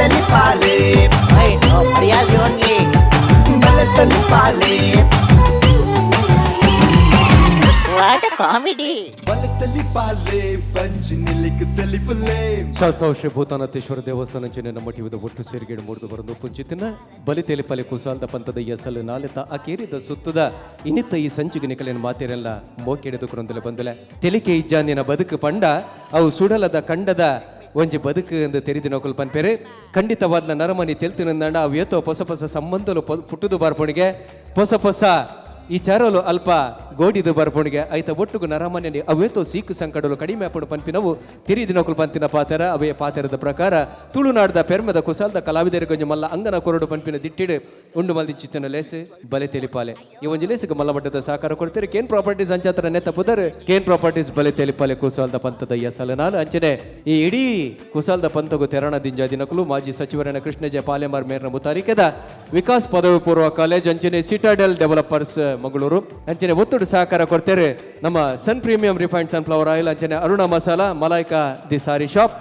ತೆಲಿಪಾಲೆ. ಮರ್ಯಾದೆ ಓನ್ಲಿ. ಬಲೆ ತೆಲಿಪಾಲೆ. What comedy! ಬಲೆ ತೆಲಿಪಾಲೆ, ಬಂಜಿ ನಿಲ್ಲಿಕ್ ತೆಲಿಪುಲೆ. ಶಾಸ್ತಾವ್ ಶ್ರೀ ಭೂತಾನತೇಶ್ವರ ದೇವಸ್ಥಾನ ಅಂಚನೆ ನಮ್ಮ ಟಿವಿದ ಒಟ್ಟು ಸೇರಿಗೇಡು ಮೂಡ್ದು ಬರಂದು ಪುಂಚಿತಿನ ಬಲಿ ತೆಲಿಪಲೆ ಕುಸಾಲ್ದ ಪಂತದ ಎಸಲು ನಾಲೆತ ಅಕೇರಿದ ಸುತ್ತದ ಇನಿತ್ತ ಈ ಸಂಚಿಗೆ ನಿಕಲಿನ ಮಾತಿರೆಲ್ಲ ಮೋಕೆಡೆದು ಕುರಂದಲೆ ಬಂದಲೆ. ತೆಲಿಕೆ ಇಜ್ಜಾಂದಿನ ಬದುಕು ಪಂಡ ಅವು ಸುಡಲದ ಕಂಡದ ಒಂಜಿ ಬದುಕು ಎಂದು ತೆರಿದಿನ ನಕುಲ್ ಪನ್ಪೇರು. ಖಂಡಿತವಾದ ನರಮನಿ ತೆಲ್ತಿನಂದಂಡ ಅವು ಏತೋ ಹೊಸ ಹೊಸ ಸಂಬಂಧಲು ಪುಟ್ಟುದು ಬಾರ್ಪಣಿಗೆ, ಹೊಸ ಹೊಸ ಈ ಚಾರಲು ಅಲ್ಪ ಗೋಡಿದು ಬರ್ಪುಣಿಗೆ ಐತ ಒಟ್ಟುಗು ನರಮನೆಯಲ್ಲಿ ಅವೇತೋ ಸೀಕು ಸಂಕಡಲು ಕಡಿಮೆ ಅಪ್ಪಡು ಪಂಪಿನವು ತಿರಿದಿನಕುಲು ಪಂತಿನ ಪಾತೆರ. ಅವೇ ಪಾತೆರದ ಪ್ರಕಾರ ತುಳುನಾಡ್ದ ಪೆರ್ಮೆದ ಕುಸಾಲ್ದ ಕಲಾವಿದರಿಗೆ ಮಲ್ಲ ಅಂಗನ ಕೊರಡು ಪಂಪಿನ ದಿಟ್ಟಿಡು ಉಂಡು ಮಲ್ದಿ ಚಿತ್ತನ ಲೇಸು ಬಲೆ ತೆಲಿಪಾಲೆ. ಈ ಒಂಜಿ ಲೇಸುಗೆ ಮಲ್ಲ ಮಟ್ಟದ ಸಹಕಾರ ಕೊಡ್ತೀರಿ ಕೇನ್ ಪ್ರಾಪರ್ಟೀಸ್ ಅಂಚಾತರ ನೆತ್ತ ಪುದರ್ ಕೇನ್ ಪ್ರಾಪರ್ಟೀಸ್. ಬಲೆ ತೆಲಿಪಾಲೆ ಕುಸಾಲ್ದ ಪಂತದ ಎಸಲನಾಲ್ ಅಂಚನೆ ಈ ಇಡೀ ಕುಸಾಲ್ದ ಪಂತಗು ತೆರಣ ದಿಂಜ ದಿನಕುಲು ಮಾಜಿ ಸಚಿವರನ ಕೃಷ್ಣ ಜೆ ಪಾಲೆಮಾರ್ ಮೇರ್ನ ಮುತಾಲಿಕೆದ ವಿಕಾಸ್ ಪದವಿ ಪೂರ್ವ ಕಾಲೇಜ್ ಅಂಚನೆ ಸಿಟಾಡೆಲ್ ಡೆವಲಪರ್ಸ್ ಮಂಗಳೂರು ಅಂಚನೆ ಒತ್ತಡ ಸಹಕಾರ ಕೊಡ್ತಾರೆ ನಮ್ಮ Sun Premium refined sunflower oil ಅಂಚನೆ Aruna masala, ಮಲಾಯ್ಕಾ the sorry shop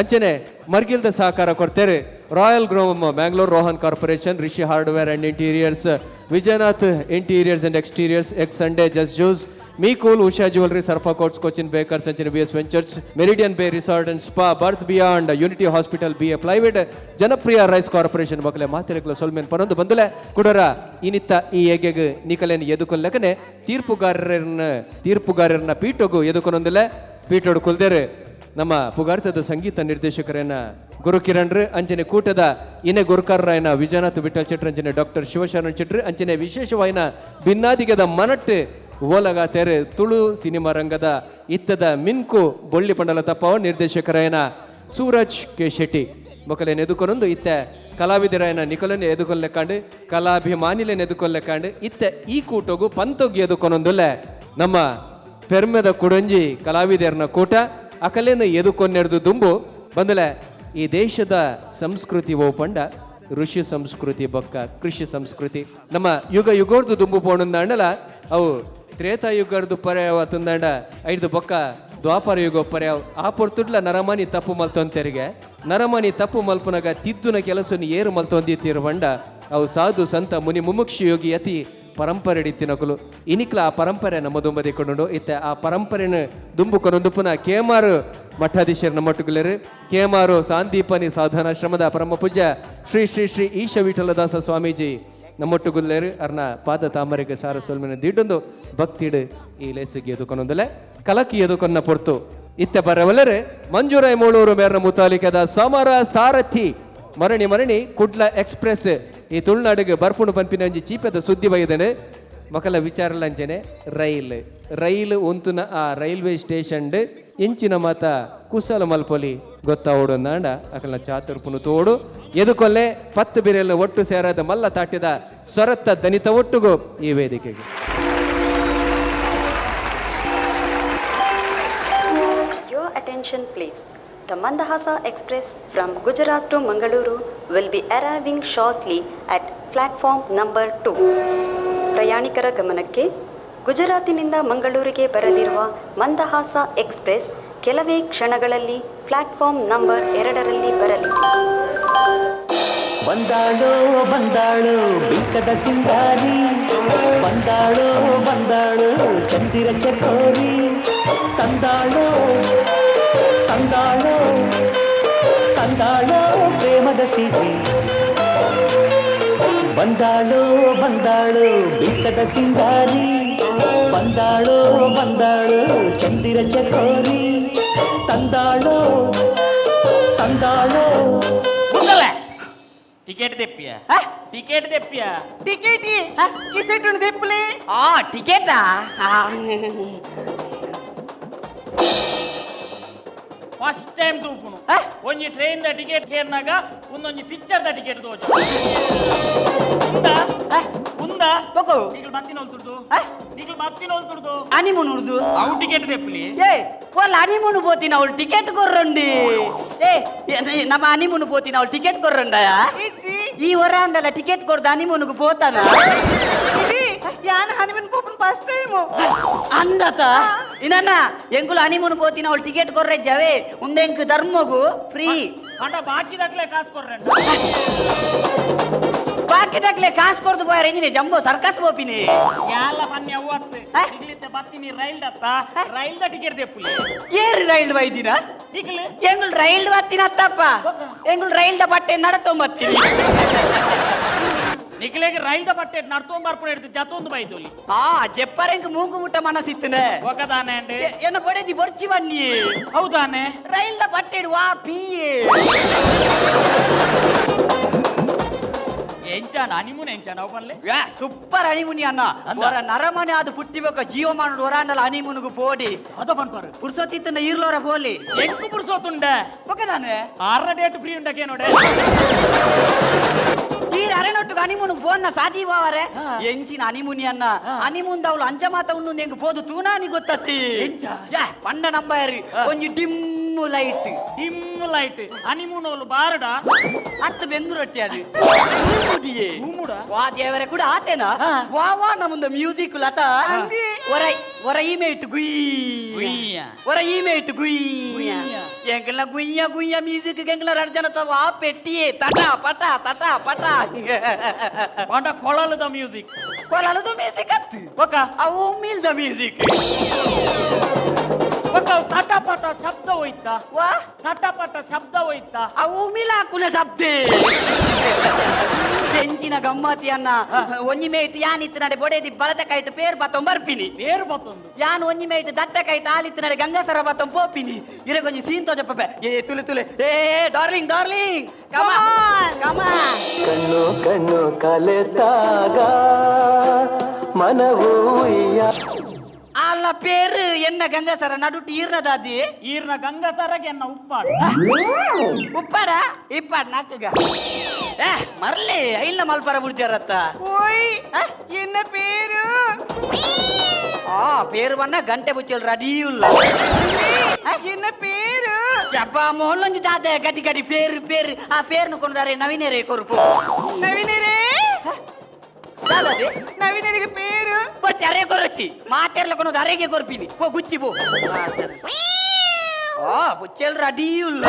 ಅಂಚನೆ ಮರ್ಗಿಲ್ದ ಸಹಕಾರ ಕೊಡ್ತಾರೆ royal Grove Mangalore, Rohan corporation, Rishi hardware and interiors, Vijayanath interiors and exteriors, egg Sunday just juice, me cool, Usha jewellery, ಸರ್ಫಾ quotes, Cochin bakers ಅಂಚನೆ B S ventures, meridian bay resort and spa, birth beyond, unity hospital, B A plywood, ಜನಪ್ರಿಯ rice corporation ಮಕ್ಕಳೇ ಮಾತಿರಕ್ಲ ಸೊಲ್ಮೆನ್ ಪನೊಂದು ಬಂದಲೆ. ಕುಡರ ಇನಿತ್ತ ಈ ಎಗೆಗ್ ನಿಕಲೇನ್ ಎದುಕೊಲ್ಲಕನೆ ತೀರ್ಪುಗಾರರನ್ನ ತೀರ್ಪುಗಾರರನ್ನ ಪೀಠಗು ಎದುಕೊನೊಂದಿಲ್ಲ. ಪೀಠೋಡು ಕುಲ್ದೇರು ನಮ್ಮ ಪುಗಾರ್ತದ ಸಂಗೀತ ನಿರ್ದೇಶಕರನ್ನ ಗುರುಕಿರಣ್ರು ಅಂಚನೆ ಕೂಟದ ಇನೆ ಗುರುಕಾರರಾಯನ ವಿಜಯನಾಥ್ ವಿಠಲ್ ಚೆಟ್ರು ಅಂಚನೆ doctor Shivasharana ಚೆಟ್ರು ಅಂಚನೆ ವಿಶೇಷವಾಯಿನ ಭಿನ್ನಾದಿಗದ ಮನಟ್ಟು ಓಲಗ ತೆರೆ ತುಳು ಸಿನಿಮಾ ರಂಗದ ಇತ್ತದ ಮಿನ್ಕು ಬೊಳ್ಳಿ ಪಂಡಲ ತಪ್ಪವ ನಿರ್ದೇಶಕರಾಯನ ಸೂರಜ್ ಕೆ ಶೆಟ್ಟಿ ಮೊಕಲೇನು ಎದುಕೊನೊಂದು ಇತ್ತೆ ಕಲಾವಿದರಾಯನ ನಿಕೊಲನೆ ಎದುಕೊಲ್ಲೆಕ್ಕಾಂಡು, ಕಲಾಭಿಮಾನಿಲೇನು ಎದುಕೊಲ್ಲೆಕ್ಕಾಂಡು, ಇತ್ತೆ ಈ ಕೂಟಗು ಪಂತೊಗ್ಗಿ ಎದುಕೊನೊಂದುಲ್ಲೆ ನಮ್ಮ ಪೆರ್ಮೆದ ಕುಡಂಜಿ ಕಲಾವಿದರನ ಕೂಟ. ಅಕಲೇನು ಎದುಕೊನ್ನೆಡ್ದು ದುಂಬು ಬಂದಲೆ, ಈ ದೇಶದ ಸಂಸ್ಕೃತಿ ಓ ಪಂಡ ಋಷಿ ಸಂಸ್ಕೃತಿ ಬೊಕ್ಕ ಕೃಷಿ ಸಂಸ್ಕೃತಿ. ನಮ್ಮ ಯುಗ ಯುಗೋರ್ದು ದುಂಬು ಪೋಣಂದಾಂಡಲ ಅವು ತ್ರೇತಾಯುಗರ್ದು ಪರ್ಯಾವ ತಂದಾಂಡ ಐದು ಬೊಕ್ಕ ದ್ವಾಪರ ಯುಗ ಪರ್ಯಾವ. ಆ ಪೊರ್ತುಡ್ಲ ನರಮಾನಿ ತಪ್ಪು ಮಲ್ತೊಂತೆರಿಗೆ. ನರಮಾನಿ ತಪ್ಪು ಮಲ್ಪುನಗ ತಿದ್ದುನ ಕೆಲಸನ ಏರು ಮಲ್ತೊಂದಿತ್ತಿರುವಂಡ ಅವು ಸಾಧು ಸಂತ ಮುನಿ ಮುಮುಕ್ಷು ಯೋಗಿ ಅತಿ ಪರಂಪರೆ ಇತ್ತಿನಕುಲು. ಇನಿಕ್ಲ ಆ ಪರಂಪರೆ ನಮ್ಮ ದುಂಬದಿ ಕೊಂಡು ಇತ್ತೆ ಆ ಪರಂಪರೆನ ದುಂಬು ಕೊನೊಂದುಪುನ ಕೇಮಾರು ಮಠಾಧೀಶರ ನಮ್ಮೊಟ್ಟುಗುಲೇರು ಕೇಮಾರು ಸಾಂದೀಪನಿ ಸಾಧನಾಶ್ರಮದ ಪರಮ ಪೂಜ್ಯ ಶ್ರೀ ಶ್ರೀ ಶ್ರೀ ಈಶ ವಿಠಲದಾಸ ಸ್ವಾಮೀಜಿ ನಮ್ಮೊಟ್ಟುಗುಲ್ಲೇರು. ಅರ್ನ ಪಾದ ತಾಮರೆಗೆ ಸಾರ ಸೊಲ್ಮೆನ ದಿಡ್ಡೊಂದು ಭಕ್ತಿಡು ಈ ಲೇಸುಗೆ ಎದುಕೊನೊಂದಲೆ ಕಲಕಿ ಎದುಕೊನ್ನ ಪೊರ್ತು ಇತ್ತೆ ಬರವಲ್ಲರೆ ಮಂಜೂರಾಯ್ ಮೂಳೂರು ಮೇರ್ನ ಮುತಾಲಿಕದ ಸಮರ ಸಾರಥಿ. ಮರಣಿ ಮರಣಿ ಕುಡ್ಲ ಎಕ್ಸ್ಪ್ರೆಸ್ ಈ ತುಳುನಾಡಿಗೆ ಬರ್ಪುಣು ಪನ್ಪಿನ ಒಂಜಿ ಚೀಪದ ಸುದ್ದಿ ಬೈದನೆ. ಮಕಲ ವಿಚಾರಲಂಚನೆ ರೈಲ್ ರೈಲ್ ಉಂತುನ ಆ ರೈಲ್ವೆ ಸ್ಟೇಷನ್ ಇಂಚಿನ ಮಾತ ಕುಸಲ ಮಲ್ಪೊಲಿ ಗೊತ್ತಾವೋಡು ಅಂದಾಂಡ ಅಕಲ್ನ ಚಾತುರ್ಪುನು ತೋಡು ಎದುಕೊಲ್ಲೆ ಪತ್ತು ಬಿರೆಲ್ಲ ಒಟ್ಟು ಸೇರದ ಮಲ್ಲ ತಾಟಿದ ಸ್ವರತ್ತ ದನಿತ ಒಟ್ಟುಗು ಈ ವೇದಿಕೆಗೆ. Your attention, please. The Mandahasa Express from Gujarat to Mangaluru will be arriving shortly at platform number 2. ಪ್ರಯಾಣಿಕರ ಗಮನಕ್ಕೆ, ಗುಜರಾತಿನಿಂದ ಮಂಗಳೂರಿಗೆ ಬರಲಿರುವ ಮಂದಹಾಸ ಎಕ್ಸ್ಪ್ರೆಸ್ ಕೆಲವೇ ಕ್ಷಣಗಳಲ್ಲಿ ಪ್ಲಾಟ್ಫಾರ್ಮ್ ನಂಬರ್ 2ರಲ್ಲಿ ಬರಲಿದೆ. ಬಂದಾಳೋ ಬಂದಾಳೋ ಬಿಕ್ಕದ ಸಿಂಗಾರಿ, ಬಂದಾಳೋ ಬಂದಾಳೋ ಚಂದಿರ ಚಕೋರಿ, ತಂದಾಳೋ ತಂದಾಳೋ ತಂದಾಳೋ ಪ್ರೇಮದ ಸಿರಿ. ಬಂದಾಳೋ ಬಂದಾಳೋ ಬಿಕ್ಕದ ಸಿಂಗಾರಿ, ಬಂದಾಳೋ ಬಂದಾಳೋ ಚಂದಿರ ಚಕೋರಿ, ತಂದಾಳೋ ತಂದಾಳೋ. ಟಿಕೆಟ್ ತೆಪ್ಪಿಯ, ಟಿಕೆಟ್ ತೆಪ್ಪಿಯ. ಟಿಕೆಟ್ ಕಿಸೆಟ್ ದೆಪ್ಪಲೆ. ಆ ಟಿಕೆಟಾ? ಫಸ್ಟ್ ಟೈಮ್ ತೂಪುನು. ಒಂಜಿ ಟ್ರೈನ್ the ticket ಕೇರ್ನಾಗ ಒಂದೊಂಜಿ ಪಿಕ್ಚರ್ the ticket ತೋಜ ಉಂದ ಉಂದ. ಬೊಕೋ. ನಿಕಲ್ ಮತ್ತಿನ ತುರ್ದು. ನಿಕಲ್ ಮತ್ತಿನ ತುರ್ದು. ಅನಿಮೂನ್ ಉರ್ದು. ಅವು ಟಿಕೆಟ್ ತೆಪ್ಪಲಿ. ಏ ಓಲ್ ಅನಿಮೂನ್ ಪೋತಿನ ಅವಳು ಟಿಕೆಟ್ ಕೊರ್ರಂಡಿ. ಏ ನಮ್ಮ ಅನಿಮೂನ್ ಪೋತಿನ ಅವಳು ಟಿಕೆಟ್ ಕೊರ್ರಂಡಯ. ಈ ಹೊರ ಅಂಡಲ್ಲ ಟಿಕೆಟ್ ಕೊರ್ದು ಅನಿಮೂನ್ಗೆ ಪೋತಾನ. ಯಾನ್ ಹನಿಮೂನ್ ಪೋಪುನ ಫಸ್ಟ್ ಟೈಮ್. ಅಂದತ ಇನ್ನನ್ನ ಎಂಕುಲು ಹನಿಮೂನ್ ಪೋತಿನ ಅವಳು ಟಿಕೆಟ್ ಕೊರ್ರೆ ಜವೆ ಉಂದೆಂಕ್ ಧರ್ಮಗು ಫ್ರೀ. ಅಂಡ ಬಾಕಿದಕ್ಲೆ ಕಾಸು ಕೊರ್ರೆ. ಬಾಕಿದಾಗ್ಲೆ ಕಾಸು ಕೊರ್ದು ಪೋಯಾರ ಇಂಜಿನಿ ಜಂಬೋ ಸರ್ಕಸ್ ಪೋಪಿನಿ. ಯಾಲ ಪನ್ನಿ ಅವ್ವತ್ತು. ಆ? ನಿಗ್ಲಿತ್ತೆ ಬತ್ತಿನಿ ರೈಲ್ ದತ್ತ, ರೈಲ್ the ticket ದೆಪ್ಪುಲಿ. ಏರು ರೈಲ್ ವೈದಿನ? ನಿಕ್ಲು. ಎಂಗುಲ್ ರೈಲ್ ಬತ್ತಿನ ಅತ್ತಪ್ಪ, ಎಂಗುಲ್ ರೈಲ್ the ಬಟ್ಟೆ ನಡತೊಂಬತ್ತೀನಿ. ನಿಕ್ಲೆಗ್ ರೈಲ್ the ಬಟ್ಟೆ ನಡ್ತೊಂಬ್ ಬರ್ಪುಣ ಹಿಡ್ದು ಜತೊಂದು ಬೈದೋಲಿ. ಆ ಜೆಪ್ಪರೆಂಕ್ ಮೂಗು ಮುಟ್ಟ ಮನಸ್ಸಿತ್ತನೆ. ಒಗದಾನೆ ಅಂಡೆ. ಎನ್ನ ಬೊಡೆದಿ ಬೊರ್ಚಿ ಬನ್ನಿ. ಹೌದಾನೆ? ರೈಲ್ the ಬಟ್ಟೆ ವಾ ಪಿಯೇ. ಎಂಚಾನ ಹನಿಮೂನ್, ಎಂಚಾನ ಅವು ಪನ್ಲೆ? ಸೂಪರ್ ಹನಿಮೂನಿ ಅನ್ನ. ಅಂದ? ಹೊರ ನರಮನೆ ಅದು ಪುಟ್ಟಿಬೇಕ ಜೀವಮಾನ ಹೊರಾಂಡಲ ಹನಿಮೂನ್ಗು ಪೋಡಿ. ಅದ ಪನ್ಪಾರು. ಪುರ್ಸೊತ್ತಿತ್ತನ ಈರ್ಲೋರ ಪೋಲಿ. ಎಂಕು ಪುರ್ಸೋತುಂಡ? ಒಕದಾನೆ. ಆರ ಡೇಟ್ ಫ್ರೀ ಉಂಡಕ್ಕೆ ನೋಡೆ. ಈ ಅರೆನೊಟ್ಟು ಹನಿಮೂನ್ ಫೋನ್ನ ಸಾದಿ ಬಾವರೆ. ಎಂಚಿನ ಹನಿಮೂನಿ ಅನ್ನ, ಹನಿಮೂನ್ ದವಳು ಅಂಚ ಮಾತ ಉಣ್ಣು ಎಂಗ್ ಪೋದು ತೂನಾನಿ ಗೊತ್ತತ್ತಿ. ಎಂಚ? ಯಾ ಪಂಡ ನಂಬಾರಿ. ಒಂಜಿ dim light. Dim light, honeymoon ಅವ್ಲು ಬಾರಡ. ಅತ್ತು ಬೆಂದು ರೊಟ್ಟಿ ಅದು ತೂಮುಡಿಯೇ. ತೂಮುಡ? ವಾ ದೇವರೇ ಕೂಡ ಆತೇನಾ. ವಾ ವಾ ನಮ್ಮದ ಮ್ಯೂಸಿಕ್ ಲತಾ. ಒರ ಒರ ಈಮೇಟ್ ಗುಯ್. ಗುಯ್ಯ. ಒರ ಈಮೇಟ್ ಗುಯ್. ಗುಯ್ಯ. ಎಂಕಲ್ನ ಗುಯ್ಯ ಗುಯ್ಯ ಮ್ಯೂಸಿಕ್ ಎಂಕಲ್ನ ರಡ್ ಜನ ವಾ ಪೆಟ್ಟಿಯೇ ತಟ ಪಟ ತಟ ಪಟ. ಪಂಡ ಕೊಳಲದ ಮ್ಯೂಸಿಕ್. ಕೊಲಲದ ಮ್ಯೂಸಿಕ್ ಅತ್ತು. ಒಕ? ಅವು ಮಿಲ್ದ ಮ್ಯೂಸಿಕ್. ಒಕ ಅವು ತಟ ಪಟ ಶಬ್ದ ಹೋಯ್ತಾ? ವಾ. ತಟ ಪಟ ಶಬ್ದ ಹೋಯ್ತಾ? ಅವು ಮಿಲಾಕುನ ಶಬ್ದೆ. ಬೆಂಚಿನ ಗಮ್ಮತಿ ಅನ್ನ. ಒಂಜಿ ಮೇಟ್ ಯಾನಿತ್ತು ನಡೆ ಬೊಡೆದಿ ಬಲದ ಕೈಟ್ ಪೇರ್ ಬತ್ತೊಂಬ ಬರ್ಪಿನಿ. ಬೇರು ಬತ್ತೊಂದು. ಯಾನ್ ಒಂಜಿ ಮೇಟ್ ದಟ್ಟ ಕೈಟ್ ಆಲಿತ್ತು ನಡೆ ಗಂಗಸರ ಬತ್ತೊಂಬ ಪೋಪಿನಿ. ಇರೆ ಕೊಂಜಿ ಸೀನ್ ತೋಜಪ್ಪೆ. ಏ ತುಲೆ ತುಲೆ, ಏ ಡಾರ್ಲಿಂಗ್ ಡಾರ್ಲಿಂಗ್ ಕಮ ಕಮ. ಕಣ್ಣು ಕಣ್ಣು ಕಲೆತಾಗ ಮನವು ಉಯ್ಯ ಅಲ್ಲ ಪೇರು ಎನ್ನ ಗಂಗಸರ ನಡುಟ್ಟು ಈರ್ನದಾದಿ. ಈರ್ನ ಗಂಗಸರಗೆ ಎನ್ನ ಉಪ್ಪಾಡು. ಉಪ್ಪಾಡ ಇಪ್ಪಾಡ್ ನಾಕಗ. ಏ ಮರ್ಲಿ ಇಲ್ಲ ಮಲ್ಪರ ಬುಡ್ಜಾರತ್ತ. ಓಯ್, ಎನ್ನ ಪೇರು? ಆ ಪೇರು ಬಣ್ಣ ಗಂಟೆ ಬುಚ್ಚಲ್ ರೆಡಿ ಉಲ್ಲ. ಎನ್ನ ಪೇರು? ಯಪ್ಪ ಮೋಹನ್ಲೊಂಜಿ ದಾದೆ ಗಡಿ ಗಡಿ ಪೇರು ಪೇರು. ಆ ಪೇರ್ನು ಕೊಂಡಾರೆ ನವೀನರೇ ಕೊರುಪು. ನವೀನರೇ. ದಾದಾದಿ? ನವೀನರಿಗೆ ಪೇರು. ಬಚ್ಚಿ ಅರೆ ಕೊರಚಿ ಮಾತೆರ್ಲ ಕೊನೋದು ಅರೆಗೆ ಕೊರ್ಪಿನಿ. ಪೋ ಗುಚ್ಚಿ ಪೋ. ಆ ಬುಚ್ಚಲ್ ರೆಡಿ ಉಲ್ಲ.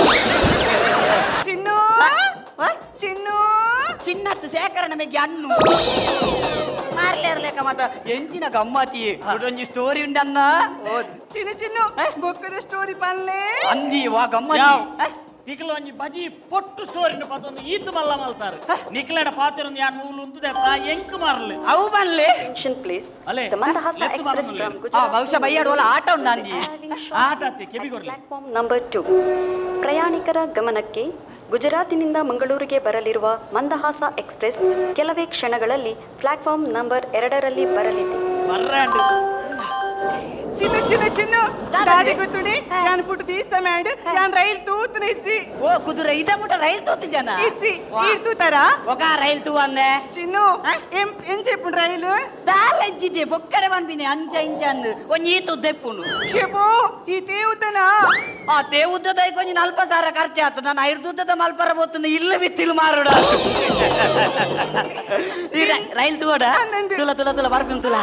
ಚಿನ್ನು. ಚಿನ್ನು. ಚಿನ್ನತ್ತು ಸೇಕರಣ ಮೆಗ್ಗಿ ಅನ್ನು ಮಾರ್ಲೇರ್ಲೇಕ ಮಾತ. ಎಂಚಿನ ಗಮ್ಮತಿ ಒಂಜಿ ಸ್ಟೋರಿ ಉಂಡನ್ನ. ಚಿನ್ನು ಚಿನ್ನು, ಬೊಕ್ಕದ ಸ್ಟೋರಿ ಪನ್ಲೆ. ಅಂದಿ ವಾ ಗಮ್ಮತಿ. ಯಾವ್ ನಿಕ್ಲ ಒಂಜಿ ಬಜಿ ಪೊಟ್ಟು ಸ್ಟೋರಿನ ಪತ್ತೊಂದು ಈತ್ ಮಲ್ಲ ಮಲ್ತಾರ. ನಿಕ್ಲಡ ಪಾತೆರೊಂದು ಯಾನ್ ಮೂಲು ಉಂತುದೆತ್ತ ಎಂಕ್ ಮಾರ್ಲೆ. ಅವು ಬನ್ಲೆ. Attention please. ಅಲೆ, The Mandahasa ಲೆತ್ತು Express ಬರಮುಲ್ಲೆ. from ಆ Gujarat ಬಹುಶಃ ಬಯ್ಯಾಡು ಆಟ ಉಂಡು ಅಂದಿ. arriving ಆಟ shortly ಅತ್ತೆ, ಕೆಬಿ at ಕೊರ್ಲೆ. Platform number 2. ಪ್ರಯಾಣಿಕರ ಗಮನಕ್ಕೆ, ಗುಜರಾತಿನಿಂದ ಮಂಗಳೂರಿಗೆ ಬರಲಿರುವ ಮಂದಹಾಸ ಎಕ್ಸ್ಪ್ರೆಸ್ ಕೆಲವೇ ಕ್ಷಣಗಳಲ್ಲಿ ಪ್ಲಾಟ್ಫಾರ್ಮ್ ನಂಬರ್ 2ರಲ್ಲಿ ಬರಲಿದೆ. ಬರ್ರಾಂಡ್. ಚಿನ್ನು ಚಿನ್ನು ಚಿನ್ನು, ದಾದಿ ಗೊತ್ತುಂಡಿ, ಯಾನ್ ಪುಟ್ಟು ತೀಸ್ತ ಮ್ಯಾಂಡ್ ಯಾನ್ ರೈಲ್ ತೂತುನ ಇಜ್ಜಿ. ಓ ಕುದುರೆ ಇದ ಮುಟ ರೈಲ್ ತೋತಿ ಜನ. ಇಜ್ಜಿ. ಈರ್ ತೂತಾರ? ఒక రైಲ್ ತೂ ಅಂದೆ. ಚಿನ್ನು, ಎಂ ಎಂಚೆಪ್ಪುಂಡು ರೈಲ್? ದಾಲ ಇಜ್ಜಿದೆ ಬೊಕ್ಕಡೆ ಪನ್ಪಿನಿ ಅಂಚ ಇಂಚ ಅಂದು ಒಂಜಿ ಈತ ಉದ್ದೆಪ್ಪುಂಡು. ಶೆಬೋ, ಈ ತೇವುತನ? ಆ ತೇ ಉದ್ದದ ಕೊಂಜಿ ನಲ್ಪ ಸಾರ ಖರ್ಚು ಆತು. ನಾನು ಐದು ಉದ್ದದ ಮಲ್ಪರ ಬೋತುನ ಇಲ್ಲ ಬಿತ್ತಿಲ್ ಮಾರುಡ. ಈ ರೈಲ್ ತೂಡ. ಅಂದಂದು. ತುಲ ತುಲ ತುಲ ಬರ್ಪಿನ ತುಲ.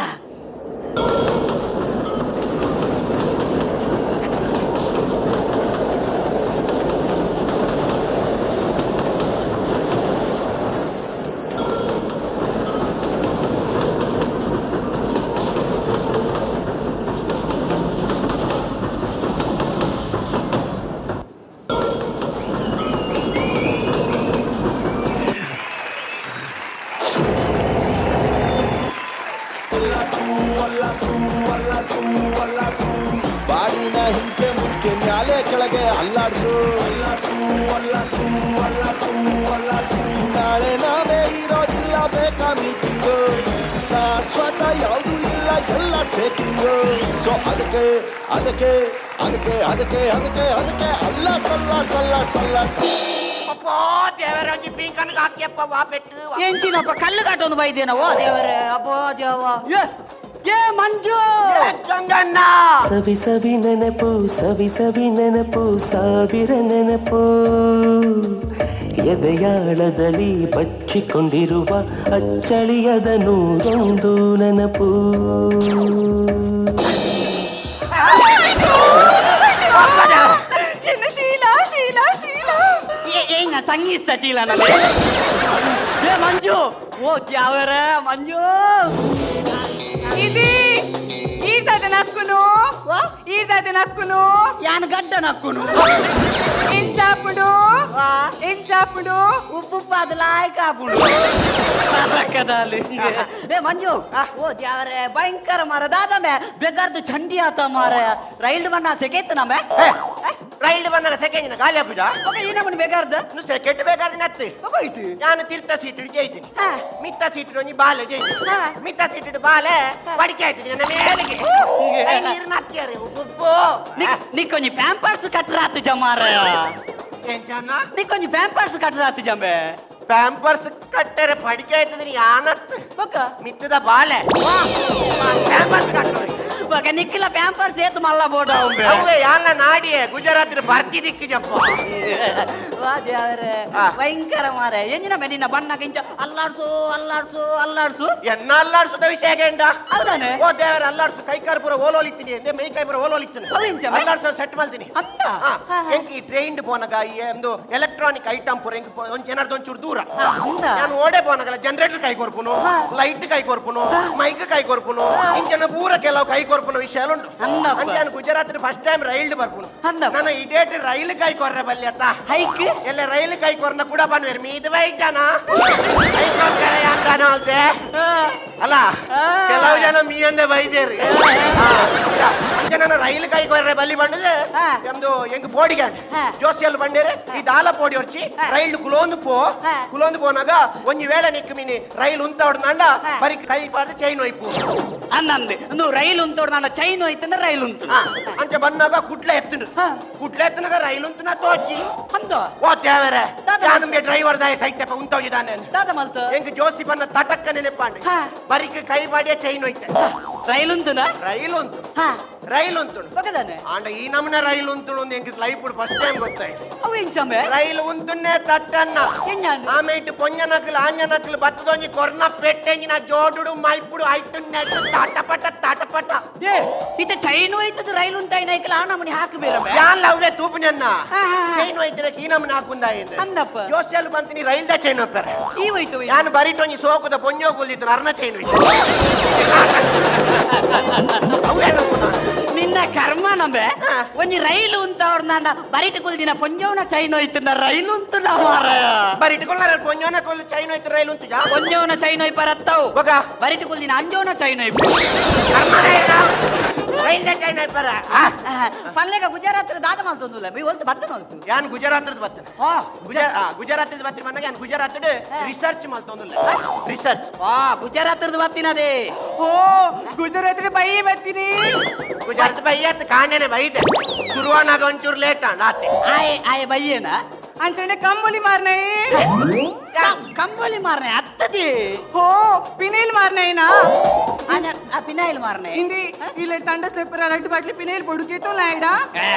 ಬಾಡಿನ ಹಿಂಕೆ ಮುಂಕೆ ಮ್ಯಾಲೆ ಕೆಳಗೆ ಅಲ್ಲಾಡ್ಸು ಅಲ್ಲಾಡ್ಸು ಅಲ್ಲಾಡ್ಸು ಅಲ್ಲಾಡ್ಸು ಅಲ್ಲಾಡ್ಸು. ನಾಳೆ ನಾವೇ ಇರೋದಿಲ್ಲ, ಬೇಕಾ ಮೀಟಿಂಗು? ಶಾಶ್ವತ ಯಾವುದು ಇಲ್ಲ, ಎಲ್ಲ ಸೇಟಿಂಗು. ಸೊ ಅದಕ್ಕೆ ಅದಕ್ಕೆ ಅದಕ್ಕೆ ಅದಕ್ಕೆ ಅದಕ್ಕೆ ಅದಕ್ಕೆ ಅಲ್ಲಾಡ್ಸ್ ಅಲ್ಲಾಡ್ಸ್ ಅಲ್ಲಾಡ್ಸ್ ಅಲ್ಲಾಡ್ಸ್. ಎಂಚಿನಪ್ಪ ಕಲ್ಲು ಕಾಟೊಂದು ಬೈದೇನ? ಓ ದೇವರೇ, ಅಬ್ಬೋ ದೇವ. ಏ ಏ ಮಂಜು. ಗಂಗಣ್ಣ. ಸವಿ ಸವಿ ನೆನಪು, ಸವಿ ಸವಿ ನೆನಪು, ಸಾವಿರ ನೆನಪು. ಎದೆಯಾಳದಲ್ಲಿ ಬಚ್ಚಿಕೊಂಡಿರುವ ಅಚ್ಚಳಿಯದ ನೂರೊಂದು ನೆನಪು. ಎನ್ನ ಶೀಲಾ, ಶೀಲಾ, ಶೀಲಾ. ಏ ಸಂಗೀತ ಚೀಲ ನನಗೆ. ಏ ಮಂಜು, ಓ ತ್ಯಾವರ ಮಂಜು. ఇది ಈ ದಾದ ನಕ್ಕುನು, ಈ ದಾದ ನಕ್ಕುನು. ಯಾನ್ ಗಡ್ಡ ನಕ್ಕುನು. ಎಂಚಾಪುಡು, ಎಂಚಾಪುಡು? ಉಪ್ಪು ಉಪ್ಪು ಲಾಯ್ಕ ಆಪುಂಡು ರಕ್ಕದಲ್ಲಿ. ಏ ಮಂಜು, ಓ ದ್ಯಾವರೆ, ಭಯಂಕರ ಮಾರ ದಾದಮೆ ಬೆಗಾರ್ದು ಚಂಡಿ ಆತ ಮಾರ. ರೈಲ್ ಬಣ್ಣ ಸೆಕೆತ್ ನಮೆ. ರೈಲ್ ಬಂದಾಗ ಸೆಕೆಂಡ್ ಗಾಲಿ ಹಾಕುಜಾ? ಓಕೆ, ಈ ನಮ್ಮನಿ ಬೆಗಾರ್ದ ಸೆಕೆಂಡ್ ಬೇಕಾದ್ರೆ ನತ್ತು. ಹೋಯ್ತು. ನಾನು ತಿರ್ತ ಸೀಟ್ ಜೈತೀನಿ. ಮಿತ್ತ ಸೀಟ್ ಒಂಜಿ ಬಾಲೆ ಜೈತೀನಿ. ಮಿತ್ತ ಸೀಟ್ ಬಾಲೆ ಪಡಿಕೆ ಆಯ್ತಿದ್ದೀನಿ ನನ್ನ ಮೇಲಿಗೆ. I ನೀರು ನಕ್ಕಿಯಾರೆ ಉಪ್ಪು. ನಿಕ್ಕೊಂಜಿ ಪ್ಯಾಂಪರ್ಸ್ ಕಟ್ರಾತು ಜಮಾರ. ಏನ್ ಚನ್ನ? ನಿಕ್ಕೊಂಜಿ ಪ್ಯಾಂಪರ್ಸ್ ಕಟ್ರಾತು ಜಂಬೆ. ಪ್ಯಾಂಪರ್ಸ್ ಕಟ್ಟರೆ ಪಡಿಕೆ ಆಯ್ತದ್ರಿ ಯಾನತ್. ಬೊಕ್ಕ? ಮಿತ್ತದ ಬಾಲೆ ಪ್ಯಾಂಪರ್ಸ್ ಕಟ್ಟರೆ. ಬೊಕ ನಿಕ್ಕಿಲ ಪ್ಯಾಂಪರ್ಸ್ ಏತು ಮಲ್ಲ ಬೋಡ. ಅವೇ ಯಾಲ ನಾಡಿಯೇ ಗುಜರಾತ್ ಬರ್ತಿ ದಿಕ್ಕಿ ಜಪ್ಪ. ವಾ ದೇವರೇ. ಭಯಂಕರ ಮಾರೆ. ಎಂಜಿನ ಮೆ ನಿನ್ನ ಬಣ್ಣ ಕಿಂಚ ಅಲ್ಲಾಡ್ಸು ಅಲ್ಲಾಡ್ಸು ಅಲ್ಲಾಡ್ಸು. ಎನ್ನ ಅಲ್ಲಾಡ್ಸುದ ವಿಷಯ ಗಂಡ. ಹೌದಾನೆ? ಓ ದೇವರ, ಅಲ್ಲಾಡ್ಸು ಕೈಕಾರ್ ಪೂರ ಓಲೋಲಿತ್ತೀನಿ ಎಂದೆ, ಮೈ ಕೈ ಪೂರ ಓಲೋಲಿತ್ತೀನಿ. ಅವು ಎಂಚ ಮೆ? ಅಲ್ಲಾಡ್ಸೋ ಸೆಟ್ ಮಾಡ್ತೀನಿ. ಅತ್ತ? ಎಂಕ್ ಈ ಟ್ರೈನ್ ಪೋನಗ ಈ ಒಂದು ಎಲೆಕ್ಟ್ರಾನಿಕ್ ಐಟಮ್ ಪೂರ ಎಂಕ್ ಒಂಚ್ ಏನಾದ್ರು ಒಂಚೂರು ದೂರ. ಅಂದ? ನಾನು ಓಡೆ ಪೋನಗಲ್ಲ ಜನರೇಟರ್ ಕೈ ಕೊರ್ಪುನು, ಲೈಟ್ ಕೈ ಕೊರ್ಪುನು, ಮೈಕ್ ಕೈ ಕೊರ್ಪುನು, ಇಂಚನ ಪೂರ ಕೆಲವು ಕೈ ಕೊರ್ಪುನ ವಿಷಯ ಉಂಟು. ಅಂದಪ್ಪ. ಅಂಚೆ ನಾನು ಗುಜರಾತ್ ಫಸ್ಟ್ ಟೈಮ್ ರೈಲ್ ಬರ್ಪುನು. ಅಂದಪ್ಪ. ನಾನು ಇಡೇಟ್ ರೈಲ್ ಕೈ ಕೊರ್ರೆ ಬಲ್ಯತ್ತ. ಹೈಕ್. ಎಲ್ಲ ರೈಲ್ ಕೈ ಕೊರ್ನ ಕೂಡ ಬನ್ವೇರು ಮೀದ ಬೈ ಜನ ಕೈ ಕೊರ್ಕರೆ ಅಂತಾನ ಅಲ್ತೆ. ಅಲ್ಲ, ಕೆಲವು ಜನ ಮೀ ಅಂದೆ ಬೈದೇರಿ. ಅಂಚೆ ನಾನು ರೈಲ್ ಕೈ ಕೊರ್ರೆ ಬಲ್ಲಿ ಬಂಡದೆ. ನಮ್ದು ಎಂಕ್ ಪೋಡಿಗೆ ಜೋಸಿಯಲ್ಲಿ ಬಂಡೇರೆ ಈ ದಾಲ ಪೋಡಿ ಹೊರ್ಚಿ ರೈಲ್ ಕುಲೋಂದು ಪೋ. ಕುಲೋಂದು ಪೋನಾಗ ಒಂಜಿ ವೇಳೆ ನಿಕ್ಕು ಮೀನಿ ರೈಲ್ ಉಂತ ಹೊಡ್ನಾಂಡ ಬರಿ ಕೈ ಪಾಡ್ದು ಚೈನ್ ಒಯ್ಪು. ಅನ್ನಂದೆ నువ్వు ರೈಲ್ ಉಂತೋಡು ನನ್ನ ಚೈನ್ ಹೋಯ್ತಂದ್ರೆ ರೈಲ್ ಉಂಟು. ಅಂಚೆ ಬಂದಾಗ ಕುಡ್ಲೆ ಎತ್ತನು. ಕುಡ್ಲೆ ಎತ್ತನಾಗ ರೈಲ್ ಉಂಟು ನಾ ತೋಚಿ. ಅಂದ? ಓ ದೇವರೇ, ಯಾನು ಡ್ರೈವರ್ ದಾಯ ಸೈತ್ಯಪ್ಪ ಉಂತೋಗಿದ್ದಾನೆ. ದಾದ ಮಲ್ತು? ಎಂಕ್ ಜೋಸಿ ಬನ್ನ ತಟಕ್ಕ ನೆನಪಾಂಡೆ. ಬರಿಕ್ ಕೈ ಪಾಡಿಯ ಚೈನ್ ಹೋಯ್ತೆ. ರೈಲ್ ಉಂಟುನಾ? ರೈಲ್ ಉಂಟು, ರೈಲ್ ಉಂಟು. ಬಗದಾನೆ. ಆಂಡ ಈ ನಮೂನೆ ರೈಲ್ ಉಂಟು ಎಂಕ್ ಲೈಫ್ ಫಸ್ಟ್ ಟೈಮ್ ಗೊತ್ತಾಯ್ತು. ಅವು ಎಂಚಂಬೆ? ರೈಲ್ ಉಂಟುನ್ನೇ ತಟ್ಟನ್ನ. ಎಂಜಾಂಡ್? ಆಮೇಟ್ ಪೊಂಜನಕ್ಲು ಆಂಜನಕ್ಲು ಬತ್ತದೊಂಜಿ ಕೊರ್ನ ಪೆಟ್ಟೆಂಜಿನ ಜೋಡುಡು ಮೈಪುಡು ಐಟು ನೆಟ್ಟು ತಾಟಪಟ ತಾಟಪಟ. ಏ ಇತ ಚೈನ್ ಹೋಯ್ತದ ರೈಲ್ ಉಂತಾಯಿನ ಐಕಲ ಆ ನಮೂನಿ ಹಾಕು ಬೇರೆ. ಯಾನ್ ಲವ್ವೆ ತೂಪುನೆನ್ನ. ಹಾ, ಹಾ, ಹಾ. ಚೈನ್ ಹೋಯ್ತಿನ ಈ ನಮೂನೆ ಹಾಕುಂದಾಯಿಂದ. ಅಂದಪ್ಪ. ಜೋಸಿಯಲ್ಲಿ ಬಂತೀನಿ ರೈಲ್ದ ಚೈನ್ ಹೋಗ್ತಾರೆ. ಈ ಹೋಯ್ತು. ಯಾನ್ ಬರಿಟೊಂಜಿ ಸೋಕುದ ಪೊಂಜೋ ಕುಲ್ದಿತ್ತು ಅರ್ನ ಚೈನ್ ಹೋಯ್ತು. ನಿನ್ನ ಕರ್ಮ ನಂಬೆ. ಒಂಜಿ ರೈಲು ಉಂತ ಅವ್ರ ಬರಿಟ ಕುಲ್ದಿನ ಪೊಂಜೋನ ಚೈನ್ ಹೋಯ್ತನ ರೈಲು ಉಂತು ಮಾರ. ಬರಿಟ್ಕೊಳ್ಳ ಪೊಂಜೋನ ಕೊಲ್ ಚೈನ್ ಹೋಯ್ತು ರೈಲ್ ಉಂಟು ಜಾ. ಪೊಂಜೋನ ಚೈನ್ ಹೋಯ್ ಪರತ್ತವು. ಬೊಕ? ಬರಿಟ ಕುಲ್ದಿನ ಅಂಜೋನ ಚೈನ್ ಹೋಯ್. ರೈಲ್ದ ಚೈನ್ ಹೋಯ್ಪರ. ಪಲ್ಲೆಗ ಗುಜರಾತ್ ದಾದ ಮಲ್ತೊಂದುಲ್ಲ ಬಿ ಒಲ್ತು ಬತ್ತನ ಒಲ್ತು. ಯಾನ್ ಗುಜರಾತ್ ಬತ್ತನ. ಗುಜರಾತ್ ಬತ್ತಿ ಮನ್ನಾಗ ಯಾನ್ ಗುಜರಾತ್ ರಿಸರ್ಚ್ ಮಲ್ತೊಂದುಲ್ಲ, ರಿಸರ್ಚ್. ಗುಜರಾತ್ ಬತ್ತಿನದೇ. ಓ ಗುಜರಾತ್ ಬೈ ಬರ್ತೀನಿ. ಗುಜರಾತ್ ಬೈಯತ್ ಕಾಂಡೆನೆ ಬೈದೆ ಶುರುವಾನಾಗ ಒಂಚೂರು ಲೇಟ್ ಆಂಡ್ ಆತೆ. ಆಯ್ ಆಯ್ ಬೈಯೇನ? ಅಂಚನೆ ಕಂಬಳಿ ಮಾರ್ನೈ. ಕಂಬಳಿ ಮಾರ್ನೆ ಅತ್ತದಿ. ಓ ಪಿನೇಲ್ ಮಾರ್ನೈನಾ? ಪಿನಾಯಿಲ್ ಮಾರ್ನೆ. ಇಂದಿ ಇಲ್ಲ ತಂಡ ಸ್ಲಿಪ್ಪರ್ ರಡ್ಡು ಬಾಟ್ಲಿ ಪಿನೇಲ್ ಬೊಡುಕೇತು ನಾಯ್ಡ.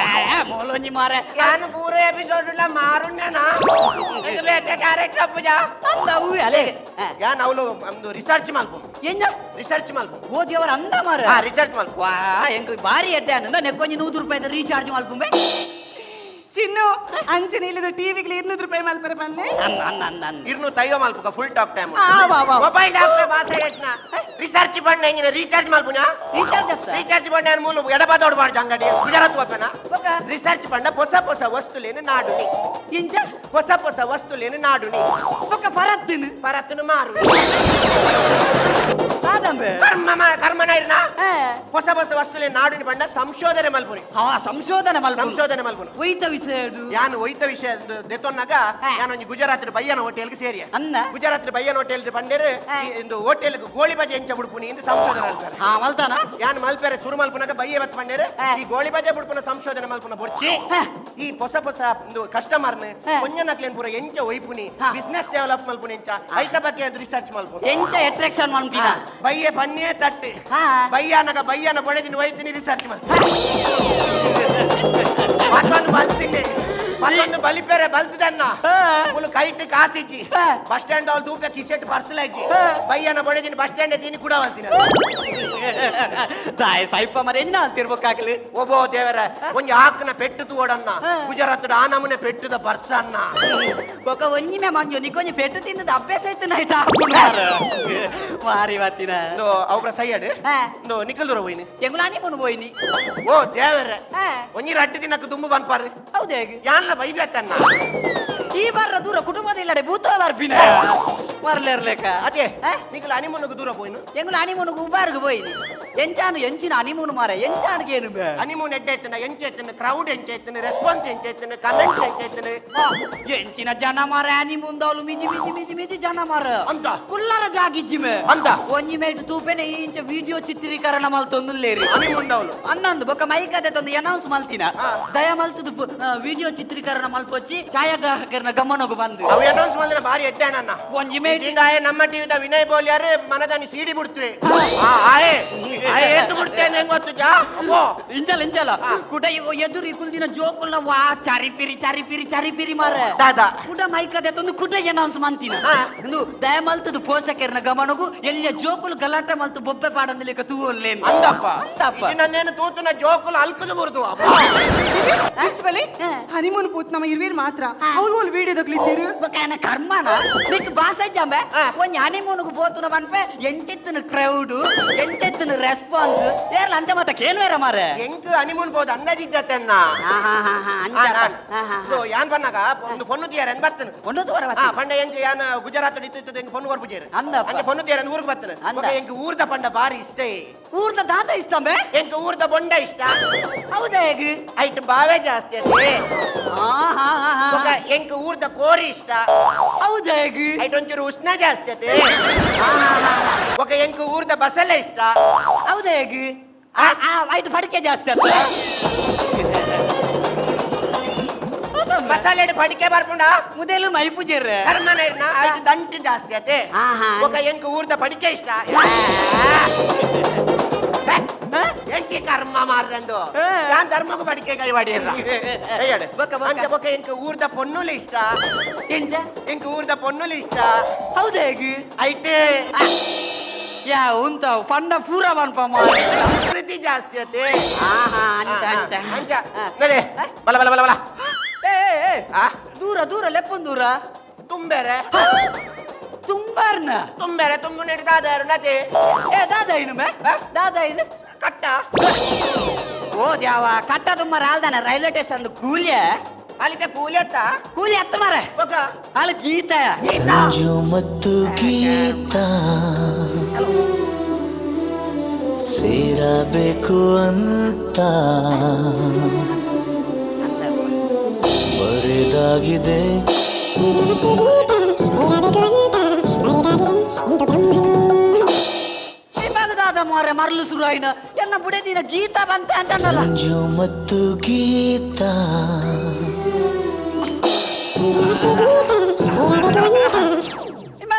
ಮೋಲೊಂಜಿ ಮಾರೆ. ಯಾನ್ ಪೂರ ಎಪಿಸೋಡ್ ಉಲ್ಲ ಮಾರುಣ್ಯನಾ ಇದು ಬೇತೆ ಕ್ಯಾರೆಕ್ಟರ್ ಅಪ್ಪುಜಾ. ಅಂದ ಅವು ಅಲೆ. ಯಾನ್ ಅವಳು ಒಂದು ರಿಸರ್ಚ್ ಮಲ್ಪು. ಎಂಜ? ರಿಸರ್ಚ್ ಮಲ್ಪು. ಓದಿಯವರ ಅಂದ ಮಾರ. ರಿಸರ್ಚ್ ಮಲ್ಪು. ವಾ ಎಂಕ್ ಬಾರಿ ಎಡ್ಡೆ ಅನ್ನಂದ ನೆಕ್ಕೊಂಜಿ 100 ರೂಪಾಯಿ ರೀಚಾರ್ಜ್ ಮಲ್ಪುಂಬೆ. ಚಿನ್ನು ಅಂಚನೆ ಇಲ್ಲದ ಟಿವಿಗೆ 200 ರೂಪಾಯಿ ಮಲ್ಪರೆ ಬನ್ನಿ. ಅನ್ನ ಅನ್ನ ಅನ್ನ ಅನ್ನ. ಇರ್ನು ತೈವ ಮಲ್ಪುಕ ಫುಲ್ ಟಾಕ್ ಟೈಮ್. ವಾ ವಾ. ಮೊಬೈಲ್ ಡಾಕ್ಟರ್ ಭಾಷೆ ಎಟ್ನ ರಿಸರ್ಚ್ ಬಣ್ಣ ಎಂಗಿನ ರೀಚಾರ್ಜ್ ಮಲ್ಪುನಾ? ರೀಚಾರ್ಜ್ ಅತ್ತ? ರೀಚಾರ್ಜ್ ಬಣ್ಣ ಏನ್ ಮೂಲು ಎಡಬಾದೋಡು ಬಾಡ್ಜ ಅಂಗಡಿ ಗುಜರಾತ್ ಓಪೆನ. ಬೊಕ? ರಿಸರ್ಚ್ ಬಣ್ಣ ಹೊಸ ಹೊಸ ವಸ್ತುಲೇನು ನಾಡುನಿ. ಇಂಚ? ಹೊಸ ಹೊಸ ವಸ್ತುಲೇನು ನಾಡುನಿ. ಬೊಕ ಪರತ್ತಿನ? ಪರತ್ತನು ಮಾರು. ದಾದಂಬೆ. ಕರ್ಮ ಕರ್ಮನ ಇರ್ನ ಹೊಸ ಹೊಸ ವಸ್ತುಲೇನು ನಾಡುನಿ ಬಣ್ಣ ಸಂಶೋಧನೆ ಮಲ್ಪುನಿ. ಸಂಶೋಧನೆ ಮಲ್ಪುನಿ. ಸಂಶೋಧನೆ ಮಲ್ಪುನಿ. ಒಯ್ತ ವಿಷಯ ಯಾನು ಒಯ್ತ ವಿಷಯ ದೆತೊನ್ನಾಗ ಯಾನೊಂಜಿ ಗುಜರಾತ್ ಬಯ್ಯನ ಹೋಟೆಲ್ಗೆ ಸೇರಿಯ. ಅನ್ನ? ಗುಜರಾತ್ ಬಯ್ಯನ ಹೋಟೆಲ್ ಬಂಡೇರು ಇಂದು ಹೋಟೆಲ್ ಗೋಳಿ ಬಜೆ ಎಂಚ ಬುಡ್ಪುನಿ ಇಂದು ಸಂಶೋಧನೆ ಮಲ್ಪೆರೆ. ಮಲ್ತಾನ? ಯಾನ್ ಮಲ್ಪೆರೆ ಸುರು ಮಲ್ಪುನಾಗ ಬಯ್ಯ ಬತ್ ಬಂಡೇರು ಈ ಗೋಳಿ ಬಜೆ ಬುಡ್ಪುನ ಸಂಶೋಧನೆ ಮಲ್ಪುನ ಬೊರ್ಚಿ ಈ ಹೊಸ ಹೊಸ ಒಂದು ಕಸ್ಟಮರ್ನ ಒಂಜನಕ್ಲೇನ್ ಪೂರ ಎಂಚ ಒಯ್ಪುನಿ ಬಿಸ್ನೆಸ್ ಡೆವಲಪ್ ಮಲ್ಪುನಿ ಎಂಚ ಐತ ಬಗ್ಗೆ ರಿಸರ್ಚ್ ಮಲ್ಪುನಿ. ಎಂಚ ಅಟ್ರಾಕ್ಷನ್ ಮಲ್ಪಿನ? ಬಯ್ಯ ಪನ್ನೇ ತಟ್ಟೆ ಬಯ್ಯನಗ ಬಯ್ಯನ ಬೊಡೆದಿನ ಒಯ್ತೀನಿ ರಿಸರ್ಚ್ ಮಲ್ಪು. ಮತ್ತೊಂದು ಬಲ್ತೀನಿ. ಪಲ್ಲೊಂದು ಬಲಿಪೆರೆ ಬಲ್ತದನ್ನ ಮುಲು ಕೈಟ್ ಕಾಸಿಜ್ಜಿ ಬಸ್ ಸ್ಟ್ಯಾಂಡ್ ಅವ್ಲು ತೂಪೆ ಕಿಸೆಟ್ ಪರ್ಸಲ್ ಆಯ್ಜಿ ಬಯ್ಯನ ಬೊಡೆದಿನ ಬಸ್ ಸ್ಟ್ಯಾಂಡ್ ದೀನಿ ಕೂಡ ವಲ್ತಿನ ತಾಯಿ ಸೈಪ ಮರ ಎಂಜಿನ ತಿರ್ಬೇಕಾಗ್ಲಿ ಓಬೋ ದೇವರ ಒಂಜಿ ಆಕ್ನ ಪೆಟ್ಟು ತೂವಡನ್ನ ಗುಜರಾತ್ ಆ ನಮೂನೆ ಪೆಟ್ಟುದ ಪರ್ಸ ಅನ್ನ ಬೊಕ ಒಂಜಿಮೆ ಮಂಜು ನಿಕೊಂಜಿ ಪೆಟ್ಟು ತಿಂದದ ಅಭ್ಯಾಸ ಇತ್ತು ನೈಟ್ ಮಾರಿ ಬತ್ತಿನ ಇಂದು ಅವ್ರ ಸೈಯಡ್ ಇಂದು ನಿಖಲ್ ದೂರ ಹೋಯ್ನಿ ಎಂಗುಲ ಅನಿಮೂನು ಪೋಯಿನಿ ಓ ದೇವರ ಒಂಜಿ ರಡ್ಡು ದಿನಕ್ಕೆ ದುಂಬು ಬನ್ಪಾರು ಹೌದು ಹೇಗೆ ಯಾನ್ಲ ಬೈಬೇತನ್ನ ಈ ಬಾರ ದೂರ ಕುಟುಂಬದ ಇಲ್ಲಡೆ ಭೂತ ಬರ್ಪಿನ ಬರ್ಲೇರ್ಲೇಕ ಅದೇ ನಿಖಲ್ ಅನಿಮೂನುಗೆ ದೂರ ಪೋಯಿನು ಎಂಗುಲ ಅನಿಮೂನುಗೆ ಉಬಾರ್ಗ್ ಪೋಯಿನಿ ಎಂಚಾನು ಎಂಚಿನ ಅನಿಮೂನು ಮಾರ ಎಂಚಾನು ಏನು ಬೇ ಹನಿಮೂನ್ ಎಡ್ಡೆ ಐತನ ಎಂಚ ಐತನ ಕ್ರೌಡ್ ಎಂಚ ಐತನ ರೆಸ್ಪಾನ್ಸ್ ಎಂಚ ಐತನ ಕಮೆಂಟ್ಸ್ ಎಂಚ ಐತನ ಎಂಚಿನ ಜನ ಮಾರ ಅನಿಮೂನ್ದವ್ಲು ಮಿಜಿ ಮಿಜಿ ಮಿಜಿ ಮಿಜಿ ಜನ ಮಾರ ಅಂತ ಕುಲ್ಲರ ಜಾಗಿಜ್ಜಿಮೆ ಅಂತ ಒಂಜಿ ಮೇಟ್ ತೂಪೆನೆ ಇಂಚ ವಿಡಿಯೋ ಚಿತ್ರೀಕರಣ ಮಲ್ತೊಂದುಲ್ಲೇರಿ ಹನಿಮೂನ್ ಅನ್ನೊಂದು ಬೊಕ್ಕ ಮೈಕ್ ಅದೇ ತಂದು ಅನೌನ್ಸ್ ಮಲ್ತಿನ ದಯ ಮಲ್ತದು ವಿಡಿಯೋ ಚಿತ್ರೀಕರಣ ಮಲ್ಪೊಚ್ಚಿ ಛಾಯಾಗ್ರಾಹಕರನ ಗಮನಗು ಬಂದು ಅವು ಅನೌನ್ಸ್ ಮಾಡಿದ್ರೆ ಭಾರಿ ಎಡ್ಡೆ ಅಣ್ಣ ಒಂಜಿ ಮೇಟ್ ಆಯೆ ನಮ್ಮ ಟಿವಿದ ವಿನಯ್ ಬೋಲ್ಯಾರು ಮನದಾನಿ ಸೀಡಿ ಬಿಡ್ತುವೆ ಆಯೆ ಆಯೆ ಏತು ಬಿಡ್ತೇನೆ ಹೆಂಗ್ ಗೊತ್ತು ಜಾ ಅಬ್ಬೋ ಇಂಚಲ ಇಂಚಲ ಕುಟ ಎದುರು ಕುಲ್ದಿನ ಜೋಕುಲ್ನ ವಾ ಚಾರಿಪಿರಿ ಚಾರಿಪಿರಿ ಚಾರಿಪಿರಿ ಮಾರ ದಾದಾ ಕುಟ ಮೈಕ್ ಅದೇ ತಂದು ಕುಟ ಅನೌನ್ಸ್ ಮಂತಿನ ಇಂದು ದಯ ಮಲ್ತದು ಪೋಷಕರನ ಗಮನಗು ಎಲ್ಲಿಯ ಜೋಕುಲು ಗಲಾಟೆ ಮಲ್ತು ಬೊಬ್ಬೆ ಪಾಡಂದಿಲಿಕ್ಕ ತೂವಲ್ಲೇನು ಅಂದಪ್ಪ ಅಂದಪ್ಪ ನನ್ನೇನು ತೂತುನ ಜೋಕುಲು ಅಲ್ಕುದು ಬುರ್ದು ಅಪ್ಪ ಪ್ರಿನ್ಸಿಪಲ್ ಹನಿಮೂನ್ ಪೂತ್ ನಮ್ಮ ಇರ್ವೀರ್ ಮಾತ್ರ ಅವ್ರು ಒಂದು ವಿಡಿಯೋ ತಗ್ಲಿದ್ದೀರು ಬೊಕ್ಕ ಕರ್ಮನ ನಿಕ್ ಭಾಷೆ ಜಂಬೆ ಒಂಜಿ ಹನಿಮೂನ್ಗ್ ಪೋತುನ ಪನ್ಪೆ ಎಂಚೆತ್ತನ ಕ್ರೌಡ್ ಎಂಚೆತ್ತನ ರೆಸ್ಪಾನ್ಸ್ ಏರ್ಲ ಅಂಚ ಮತ್ತ ಕೇನ್ವೇರ ಮಾರೆ ಎಂಕ್ ಹನಿಮೂನ್ ಪೋದು ಅಂದಾಜಿಜ್ಜತೆನ್ನ ಯಾನ್ ಪನ್ನಾಗ ಒಂದು ಪೊನ್ನು ತಿಯಾರ ಅಂತ ಬತ್ತನ ಪೊನ್ನು ತೋರ ಪಂಡ ಎಂಕ್ ಯಾನ್ ಗುಜರಾತ್ ಇತ್ತು ಎಂಕ್ ಪೊನ್ನು ಕೊರ್ಪುಜೇರು ಅಂದಪ್ಪ. ಅಂಚ ಪೊನ್ನು ತಿಯಾರ ಊರಿಗೆ ಬತ್ತನ ಅಂದ. ಎಂಕ್ ಊರ್ದ ಪಂಡ ಬಾರಿ ಇಷ್ಟ ಊರ್ದ ದಾದ ಇಷ್ಟ ಬೆ ಎಂಕ್ ಊರ್ದ ಬೊಂಡ ಇಷ್ಟ ಹೌದಾ ಹೇಗೆ ಐಟ್ ಬಾವೆ ಜಾಸ್ತಿ ಅದೇ ಬೊಕ ಎಂಕ್ ಊರ್ದ ಕೋರಿ ಇಷ್ಟ ಹೌದಾ ಹೇಗೆ ಐಟ್ ಒಂಚೂರು ಉಷ್ಣ ಜಾಸ್ತಿ ಅದೇ ಬೊಕ ಎಂಕ್ ಊರ್ದ ಬಸಲೆ ಇಷ್ಟ ಹೌದಾ ಹೇಗೆ ಐಟ್ ಫಡಿಕೆ ಜಾಸ್ತಿ ಅತ್ತ ಮಸಾಲೆ ಪಡಿಕೆ ಬರ್ಪುಂಡ ಮುದೆಲು ಮೈಪುಜೇರ್ ಕರ್ಮನ ಇರ್ನ ಐಟ್ ದಂಟು ಜಾಸ್ತಿ ಅದೇ ಬೊಕ ಎಂಕ್ ಊರ್ದ ಪಡಿಕೆ ಇಷ್ಟ ಎಂಕಿ ಕರ್ಮ ಮಾರ್ರಂದು ಯಾನ್ ಧರ್ಮಕ್ಕೂ ಪಡಿಕೆ ಕೈ ವಾಡಿರ್ರ ಅಂಚ ಬೊಕ ಎಂಕ್ ಊರ್ದ ಪೊನ್ನುಲು ಇಷ್ಟ ಎಂಚ ಎಂಕ್ ಊರ್ದ ಪೊನ್ನುಲು ಇಷ್ಟ ಹೌದಾ ಹೇಗೆ ಐಟೇ ಯಾ ಉಂತಾವು ಪಂಡ ಪೂರ ಪನ್ಪ ಮಾರೆ ಸಂಸ್ಕೃತಿ ಜಾಸ್ತಿ ಅತೆ ಅಂಚ ಅಂಚ ಅಂಚ ನಡೆ ಬಲ ಬಲ ಬಲ ಬಲ ಏ ಏ, ಏ, ದೂರ ದೂರ ಲೆಪ್ಪನ್ ದೂರ ತುಂಬೆರೆ ತುಂಬಾರ್ನ ತುಂಬೆರೆ ತುಂಬು ನೆಡಿ ದಾದಾರು ನದೆ ಏ ದಾದಾ ಇನು ಮೇ ದಾದಾ ಇನು ಕಟ್ಟ ಓ ದ್ಯಾವ ಕಟ್ಟ ತುಂಬಾರ ಆಲ್ದಾನ ರೈಲ್ವೆ ಸ್ಟೇಷನ್ ಕೂಲಿಯ ಅಲ್ಲಿಗೆ ಕೂಲಿ ಅತ್ತ ಕೂಲಿ ಅತ್ತ ಮಾರ ಬೊಕ ಅಲ್ಲಿ ಗೀತ ಸಂಜು ಮತ್ತು ಗೀತಾ ಸೇರಬೇಕು ಅಂತ ಬರೆದಾಗಿದೆ. ದಾದ ಮಾರೆ ಮರಳು ಶುರು ಆಯ್ನ ಎನ್ನ ಬುಡದಿನ ಗೀತಾ ಬಂತೆ ಅಂತ ಸಂಜು ಮತ್ತು ಗೀತಾ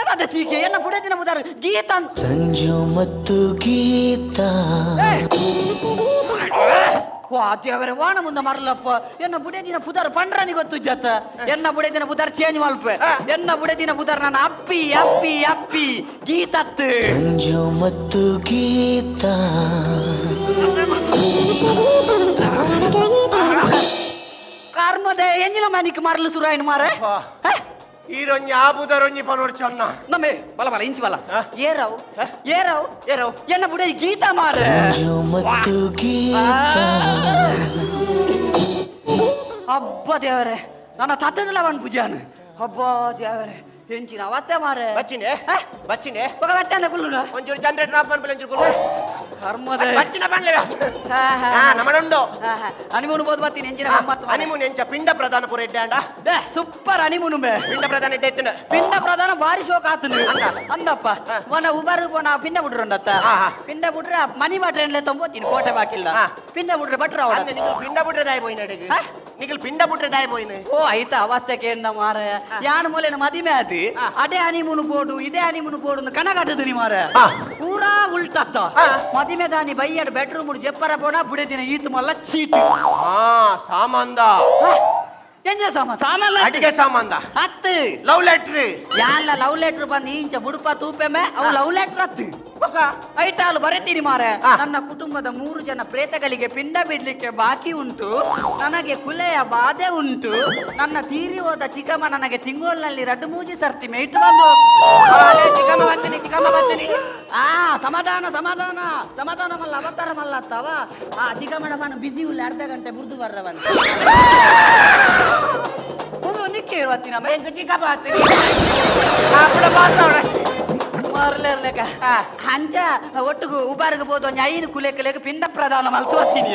ದಾದ ಸೀಕೆ ಎನ್ನ ಬುಡದಿನ ಬುದಾರ ಗೀತಾ ಅಂತ. ಸಂಜು ಮತ್ತು ಗೀತಾ ವಾ ದೇವರೇ ವಾಣ ಮುಂದೆ ಮರಲಪ್ಪ ಎನ್ನ ಬುಡದಿನ ಪುದಾರ್ ಪಂಡ್ರನಿ ಗೊತ್ತು ಜತ್ತ ಎನ್ನ ಬುಡದಿನ ಪುದಾರ್ ಚೇಂಜ್ ಮಲ್ಪೆ ಎನ್ನ ಬುಡದಿನ ಪುದಾರ್ ನಾನು ಅಪ್ಪಿ ಅಪ್ಪಿ ಅಪ್ಪಿ ಗೀತತ್ತು ಸಂಜು ಮತ್ತು ಗೀತಾ ಕರ್ಮದ ಎಂಜಿನ ಮನಿಕ್ ಮರಲು ಶುರು ಆಯ್ನ ಮಾರೆ ಈರೊಂಜಿ ಆಬುದರೊಂಜಿ ಪನೋಡ್ ಚೊನ್ನ ನಮ್ಮೆ ಬಲ ಬಲ ಇಂಚಿ ಬಲ ಏರವು ಏರವು ಏರವು ಎನ್ನ ಬುಡ ಗೀತಾ ಮಾರೆ ಸಂಜು ಮತ್ತು ಗೀತಾ ಅಬ್ಬ ದೇವರೇ ನನ್ನ ತತ್ತದಲ್ಲ ಅವನ್ ಪೂಜಾನು ಅಬ್ಬ ದೇವರೇ ಎಂಚಿನ ಅವಸ್ಥೆ ಮಾರೆ ಬಚ್ಚಿನೆ ಬಚ್ಚಿನೆ ఒక ಬಚ್ಚಾನೆ ಕುಲ್ಲುನ ಒಂಚೂರು ಜನರೇಟರ್ ಆಫ್ ಮನ್ಪಲೆ ಒಂಚೂರು ಕುಲ್ಲು ಕರ್ಮದ ಬಚ್ಚಿನ ಪನ್ಲೆ ನಮ್ಮಡುಂಡು ಹನಿಮೂನ್ ಬೋದು ಬತ್ತೀನಿ ಎಂಚಿನ ಗಮ್ಮತ್ತು ಮಾರೆ. ಹನಿಮೂನ್ ಎಂಚ ಪಿಂಡ ಪ್ರಧಾನ ಪೂರ ಎಡ್ಡೆ ಬೇ ಸೂಪರ್ ಹನಿಮೂನ್ ಬೇ ಪಿಂಡ ಪ್ರಧಾನ ಎಡ್ಡೆ ಎತ್ತಿನ ಪಿಂಡ ಪ್ರಧಾನ ಭಾರಿ ಶೋಕ ಆತನು ಅಂದಪ್ಪ ಮೊನ್ನ ಉಬಾರು ಪೋನ ಪಿಂಡ ಬಿಡ್ರಂಡತ್ತ ಪಿಂಡ ಬಿಟ್ರೆ ಮನಿ ಮಾಟ್ರೆನ್ಲೆ ತೊಂಬೋತೀನಿ ಕೋಟೆ ಬಾಕಿಲ್ಲ ಪಿಂಡ ಬಿಟ್ರೆ ಭಟ್ರು ಅವಡ ನಿಖಲ್ ಪಿಂಡ ಬಿಟ್ರೆ ದಾಯ ಪೋಯಿನ ಅಡಿಗೆ ನಿಖಲ್ ಪಿಂಡ ಬಿಟ್ರೆ ದಾಯ ಪೋಯಿನ ಓ ಆಯ್ತಾ ಅವಸ್ಥೆಗೆ ಎನ್ನ ಮಾರ ಯಾನ್ ಮೂಲೆನ ಮದಿಮೆ ಆತು ಅದೇ ಹನಿಮೂನ್ ಬೋಡು ಇದೇ ಹನಿಮೂನ್ ಬೋಡು ಕನಗಟ್ಟದು ನಿ ಮಾರ ಪೂರಾ ಉಲ್ಟತ್ತ ಮದಿಮೆ ದಾನಿ ಬೈಯಡ್ ಬೆಡ್ರೂಮ್ ಜೆಪ್ಪರ ಪೋಣ ಬುಡೆ ದಿನ ಈತು ಮಲ್ಲ ಚೀಟ್ ಸಾಮಾಂದ ಎಂಜ ಸಾಮ ಸಾಮಾನ್ ಅಡಿಗೆ ಸಾಮಾನ್ದ ಹತ್ತು ಲವ್ ಲೆಟ್ರ್ ಯಾನ್ಲ ಲವ್ ಲೆಟರ್ ಬಂದು ಇಂಚ ಬುಡುಪ ತೂಪೆಮೆ ಅವು ಲವ್ ಲೆಟರ್ ಹತ್ತು ಐಟಾಲು ಬರೆತೀನಿ ಮಾರೆ. ನನ್ನ ಕುಟುಂಬದ 3 ಜನ ಪ್ರೇತಗಳಿಗೆ ಪಿಂಡ ಬಿಡ್ಲಿಕ್ಕೆ ಬಾಕಿ ಉಂಟು, ನನಗೆ ಕುಲೆಯ ಬಾಧೆ ಉಂಟು, ನನ್ನ ತೀರಿ ಹೋದ ಚಿಕ್ಕಮ್ಮ ನನಗೆ ತಿಂಗಳಿನಲ್ಲಿ ರಡ್ಡು ಮೂಜಿ ಸರ್ತಿ ಮೇಟು ಬಂದು. ಚಿಕ್ಕಮ್ಮ ಬರ್ತೀನಿ, ಚಿಕ್ಕಮ್ಮ ಬರ್ತೀನಿ. ಆ ಸಮಾಧಾನ ಸಮಾಧಾನ ಸಮಾಧಾನ ಮಲ್ಲ ಅವತಾರ ಮಲ್ಲ ಅತ್ತವ. ಆ ಚಿಕ್ಕಮ್ಮನ ಬಿಸಿ ಉಲ್ಲ ಅರ್ಧ ಗಂಟೆ ಬುರ್ದು ಬರ್ರವನ್ ನಿಕ್ಕೆ ಇರುವತ್ತಿನ ಚಿಕ್ಕಪ್ಪ ಬರ್ತೀನಿ. ಮಾರ್ಲೇರ್ಲೆಕ ಅಂಚ ಒಟ್ಟುಗು ಉಬಾರ್ಗ ಬೋದು ಒಂಜಿ ಐನು ಕುಲೆಕಲೆಗ್ ಪಿಂಡ ಪ್ರದಾನ ಮಲ್ತು ಬರ್ತೀನಿ.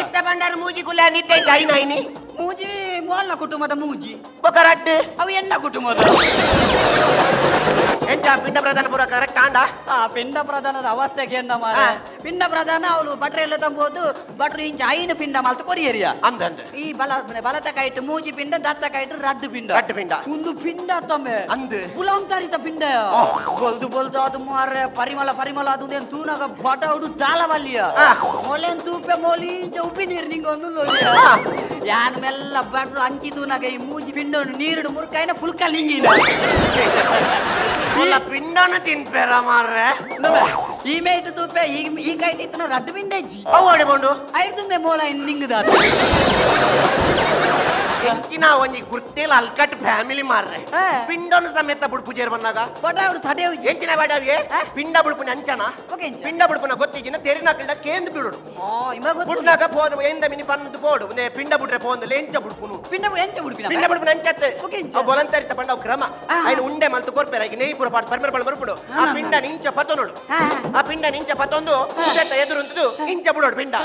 ಇತ್ತ ಬಂಡಾರ ಮೂಜಿ ಕುಲೆ ನಿದ್ದೆ ಐನು ಐನಿ ಮೂಜಿ ಮೋಲ್ನ ಕುಟುಂಬದ ಮೂಜಿ ಬೊಕರಟ್ಟು ಅವು ಎಣ್ಣ ಕುಟುಂಬದ ಎಂಚ ಪಿಂಡ ಪ್ರಧಾನ ಪೂರ ಕರೆಕ್ಟ್ ಆಂಡ. ಆ ಪಿಂಡ ಪ್ರಧಾನದ ಅವಸ್ಥೆಗೆ ಎಂದ ಮಾರ. ಪಿಂಡ ಪ್ರಧಾನ ಅವಳು ಭಟ್ರೆ ಎಲ್ಲ ತಂಬೋದು ಭಟ್ರು ಇಂಚ ಐನು ಪಿಂಡ ಮಲ್ತು ಕೊರಿಯರಿಯ ಅಂದ ಅಂದ ಈ ಬಲ ಬಲತ ಕೈಟ್ ಮೂಜಿ ಪಿಂಡ, ದತ್ತ ಕೈಟ್ ರಡ್ಡು ಪಿಂಡ ರಡ್ಡು ಪಿಂಡ. ಒಂದು ಪಿಂಡ ತಮ್ಮೆ ಅಂದು. ಬುಲಂತರಿತ ಪಿಂಡ ಬೊಲ್ದು ಬೊಲ್ದು ಅದು ಮಾರ್ರೆ ಪರಿಮಳ ಪರಿಮಳ ಅದು ಏನ್ ತೂನಾಗ ಬಟ ಉಡು ದಾಲವಲ್ಲಿಯ ಮೊಲೆನ್ ತೂಪೆ ಮೊಲಿ ಇಂಚ ಉಪ್ಪಿ ನೀರು ನಿಂಗೆ ಒಂದು ಯಾನ್ ಮೆಲ್ಲ ಭಟ್ರು ಅಂಚಿ ತೂನಾಗ ಈ ಮೂಜಿ ಪಿಂಡ ನೀರುಡು ಮುರುಕಾಯಿನ ಪುಲ್ಕ ನಿಂಗಿನ ಮೊಲ ಪಿಂಡನ ತಿನ್ಪೇರ ಮಾರ್ರೆ. ಈ ಮೇಟ್ ತೂಪೆ ಈ ಈ ಕೈಟ್ ಇತ್ತನ ರಡ್ಡು ಪಿಂಡ ಇಜ್ಜಿ ಅವು ಅಡಿಕೊಂಡು ಐದು ಮೋಲ ನಿಂಗದ ಹೆಚ್ಚಿನ ಒಂಜಿ ಗುರ್ತಿಲ್ ಅಲ್ಕಟ್ ಫ್ಯಾಮಿಲಿ ಮಾರ್ರೆ. ಪಿಂಡನು ಸಮೇತ ಬುಡ್ಪು ಜೇರ್ ಬಂದಾಗ ಬಟ್ ಅವರು ತಡೆಯು ಎಂಚಿನ ಬಾಡವಿಯೇ ಪಿಂಡ ಬುಡ್ಪುನ ಅಂಚನ ಪಿಂಡ ಬುಡ್ಪುನ ಗೊತ್ತಿಜಿನ ತೆರಿನಾಕಲ್ಡ ಕೇಂದ್ರ ಬಿಡುಡು ಬುಡ್ನಾಗ ಪೋದು ಎಂದ ಮಿನಿ ಪನ್ನದು ಪೋಡು ಒಂದೇ ಪಿಂಡ ಬುಡ್ರೆ ಪೋಂದು ಲೇಂಚ ಬುಡ್ಪುನು ಪಿಂಡ ಎಂಚ ಬುಡ್ಪಿನ ಪಿಂಡ ಬುಡ್ಪುನ ಅಂಚತ್ತೆ ಅವು ಬೊಲಂತರಿತ ಪಂಡ ಅವು ಕ್ರಮ ಐನ ಉಂಡೆ ಮಲ್ತು ಕೊರ್ಪೇರ ಈಗ ನೆಯ್ ಪೂರ ಪಾಡ್ ಪರ್ಮರ ಪಳ ಬರುಪುಡು ಆ ಪಿಂಡ ನಿಂಚ ಪತ್ತೊನುಡು ಆ ಪಿಂಡ ನಿಂಚ ಪತ್ತೊಂದು ಎದುರುಂತದು ಇಂಚ ಬುಡೋಡು ಪಿಂಡ.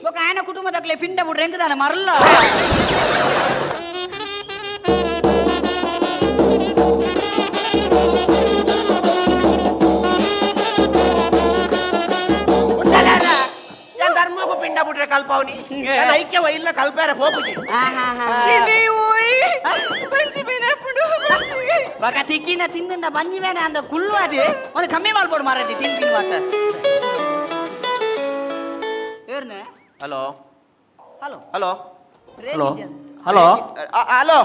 ఒక ఆయన ಕುಟುಂಬ ದಕ್ಲೆ ಪಿಂಡ ಬಿಡ್ರೆ ಹೆಂಗದಾನೆ ಮರಲ್ಲ. ಧರ್ಮಗೂ ಪಿಂಡ ಬಿಟ್ರೆ ಕಲ್ಪಾವನಿ ಐಕ್ಯ ಇಲ್ಲ ಕಲ್ಪಾರ ಹೋಗುಜಿ. ಬಗ ತಿಕ್ಕಿನ ತಿಂದ ಬಂಜಿವೇನೆ ಅಂದ ಕುಲ್ಲು ಅದೇ ಒಂದು ಕಮ್ಮಿ ಮಾಡ್ಬೋದು ಮಾರೈತಿ ತಿಂತೀನಿ ಮಾತ. ಏರ್ನೆ hello hello hello hello hello hello